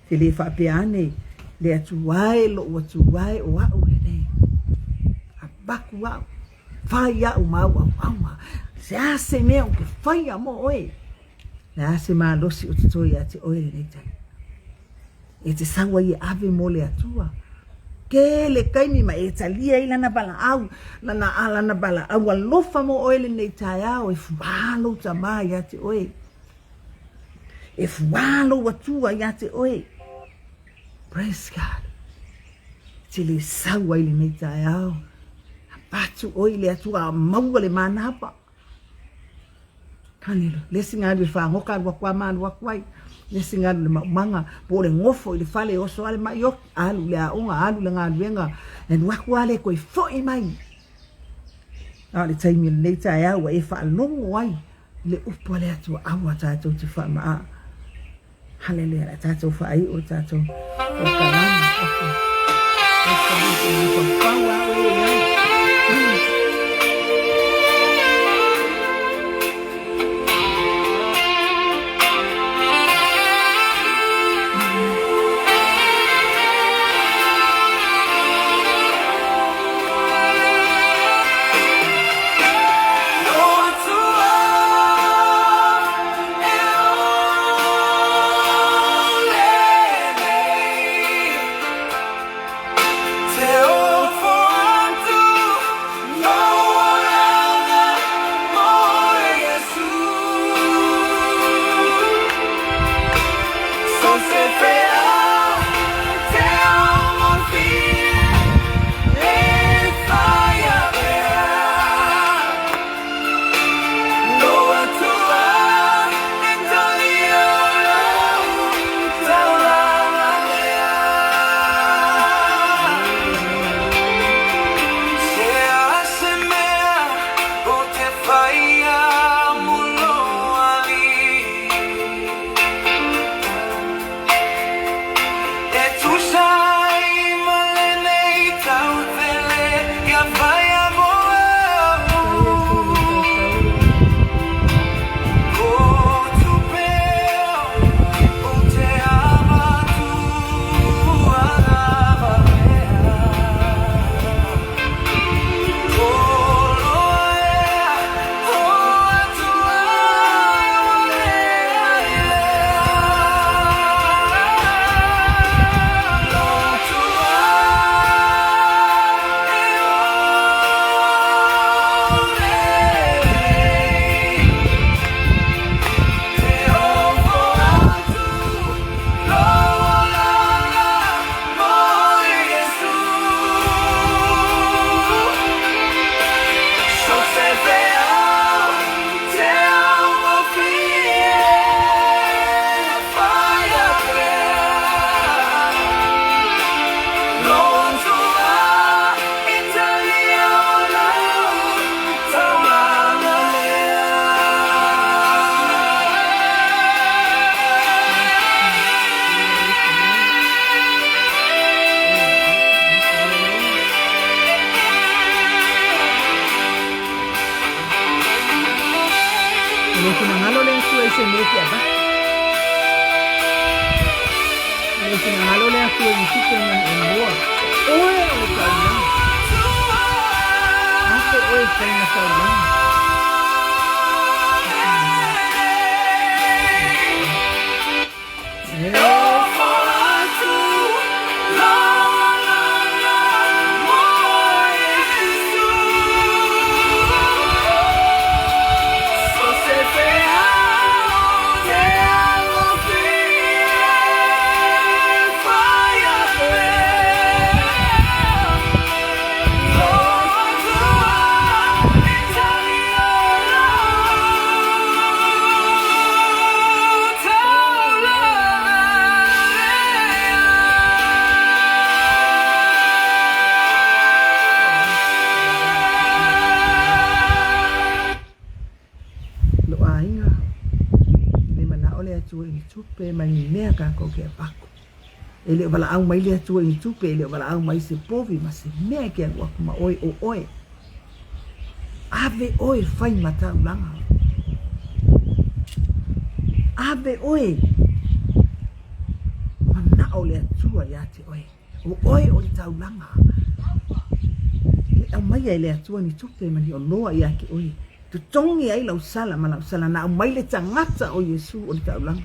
Te le faapea ane le Atua e, lou Atua e, o a'u lenei. Avatu a'u, fai a'u ma au auauna. Se a se mea ou te faia mo oe? Le a se malosi o totoe ia te oe lenei taimi? E te sau ai e ave mo le Atua. Tele taimi ma e talia ai lana valaau, lana, lana valaau alofa mo oe lenei taeao e fuā lou tamā ia te oe. E fuā lou Atua ia te oe. Praise God. Te le sau ai lenei taeao. Avatu oe i le Atua a maua le manava. Hallelujah. Le isi galu e fāgoka alu aku a ma alu aku ai. Le isi galu le maumaga, po o le gofo i le fale e oso a le maʻi oki, alu i le aoga, alu i le galuega, e alu aku a le toe foʻi mai. A o le taimi o lenei taeao ua e faalogo ai le upu a le Atua aua tatou te faamaā. Haleluia, le a tatou faaiu le tatou polokalame. Okay. Mafaufau a oe e ai. finagalo le Atua i se mea e te avatu. E le finagalo le Atua i ni tupe ma ni oloa. Oe o le taulaga. Ave oe e fai ma taulaga. Lou aiga, le manao le Atua i ni tupe ma ni mea kākou ke avatu. E le o valaau mai le Atua i ni tupe, e le o valaau mai se povi ma se mea e ke alu aku ma oe, o oe. Ave oe fai ma taulaga. Ave oe manao le Atua iā te oe. O oe o le taulaga. Le aumaia e le Atua ni tupe ma ni oloa iā te oe. Totogi ai lau sala ma lau sala na aumai le tagata o Iesu o le taulaga.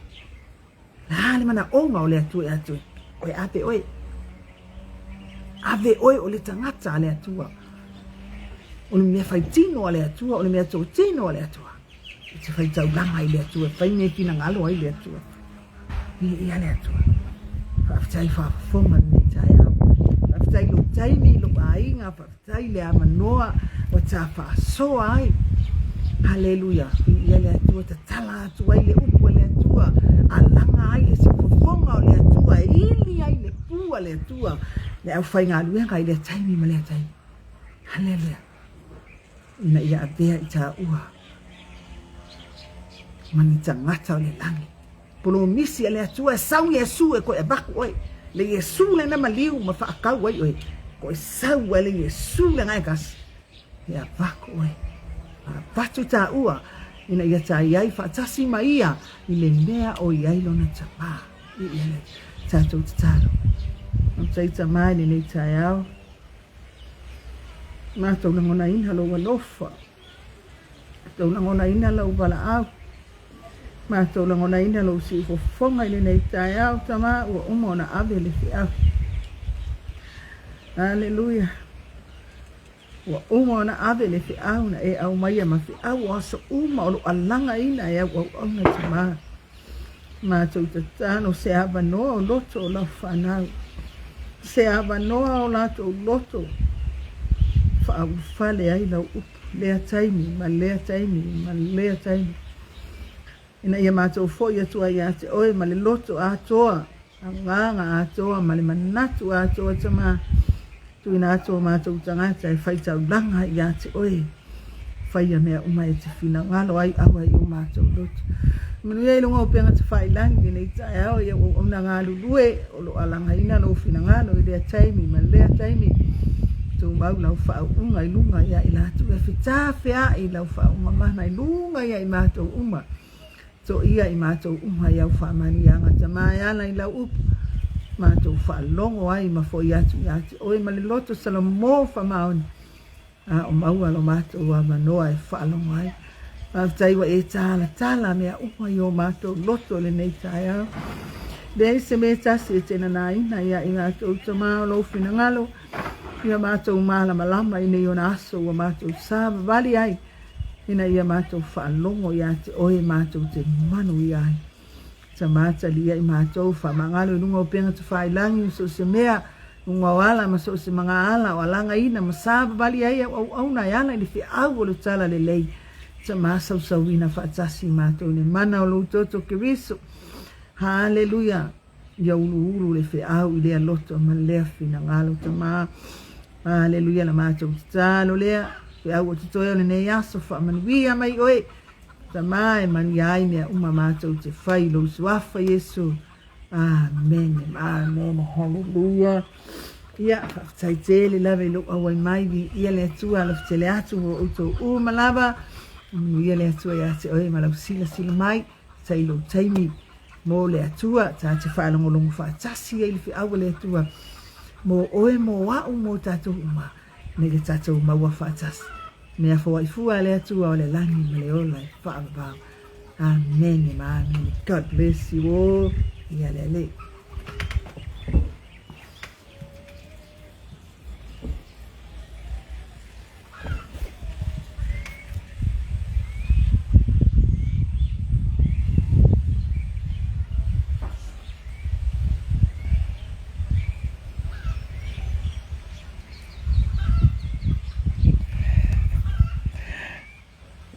La le manaoga o le Atua ia te oe, oe ave oe. Ave oe o le tagata a le Atua. O le mea faitino a le Atua, o le mea totino a le Atua. E te faitaulaga i le Atua, fai mea e finagalo ai le Atua. Viia le Atua. Faafetai faafofoga lenei taeao. Faafetai i lou taimi, i lou aiga, faafetai le avanoa ua ta faasoa ai. Haleluia. Viia le Atua, tatala atu ai le upu a le Atua, alaga ai le siufofoga o le Atua, e ili ai le pu a le Atua, le aufaigaluega i lea taimi ma lea taimi. Haleluia. Ina ia avea i taua ma ni tagata o le lagi. Polomisi a le Atua e sau Iesu e koe avaku oe. Le Iesu lena maliu ma faakau ai oe. Koe sau ai le Iesu le ngae kasi. E avaku oe. Avatu taua ina ia ta iai faatasi ma ia i le mea o iai lona tamā. I ia le tatou tatalo. Faafetai Tamā i lenei taeao. Matou lagonaina lou alofa. Matou lagonaina lau valaau. Matou lagonaina lou siufofoga i lenei taeao, Tama, ua uma ona ave le feau. Aleluia. Ua uma ona ave le feau na e aumaia ma feau o aso uma o lou alagaina e au auauna, Tama. Matou tatalo se avanoa o loto o lau fanau, se avanoa o latou loto faaulufale ai lau upu lea taimi ma lea taimi ma lea taimi, ina ia matou foi atu ai ia te oe ma le loto atoa, agaga atoa ma le manatu atoa, Tama, tuuina atu o matou tagata e faitaulaga ia te oe. Faia mea uma e te finagalo ai, aua i o matou loto. Manuia i luga o upega tafailagi lenei taeao i au auauna galulue o lo o alagaina lou finagalo i lea taimi ma lea taimi. Tumau lau faauuga i luga ia i latou e fetafeai lau faauuga mana i luga ia i matou uma. Toia i matou uma i au faamanuiaga Tama e ala i lau upu, matou faalogo ai ma foi atu ia te oe ma le loto Salomō faamaoni, a o maua lo matou avanoa e faalogo ai. Faafetai ua e talatala mea uma i o matou loto i lenei taeao. Leai se mea e tasi e te nanaina ia i matou Tama o lou finagalo, ia matou malamalama i nei ona aso ua matou savavali ai, ina ia matou faalogo ia te oe matou te manuia ai. Tama talia i matou, faamagalo i luga o upega tafailagi ma so o se mea, luga o ala ma so o se magaala o alagaina ma savavali ai au auauna e ala i le feau o le talalelei. Tama sausauina faatasi i matou i le mana o lou toto Keriso. Haleluia! Ia uluulu le feau i lea loto ma lea finagalo, Tama. Haleluia la matou tatalo lea. Feau o totoe o lenei aso, faamanuia mai oe. Tama e manuia ai mea uma matou te fai i lou Suafa Iesu. Amene, amene, haleluia. Ia, faafetai tele lava i lou auai mai, viia le Atua, alofa tele atu mo outou uma lava. Manuia le Atua ia te oe ma lau silasila mai, tai lou taimi mo le Atua, ta te faalogologo faatasi ai le feau a le Atua mo oe, mo a'u, mo tatou uma, nei le tatou maua faatasi. Mea foai fua a le Atua o le lagi ma le ola e faavavau. Amene ma amene. God bless you all. Ia le Alii.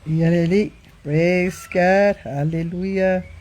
Ia le Alii. Praise God. Hallelujah.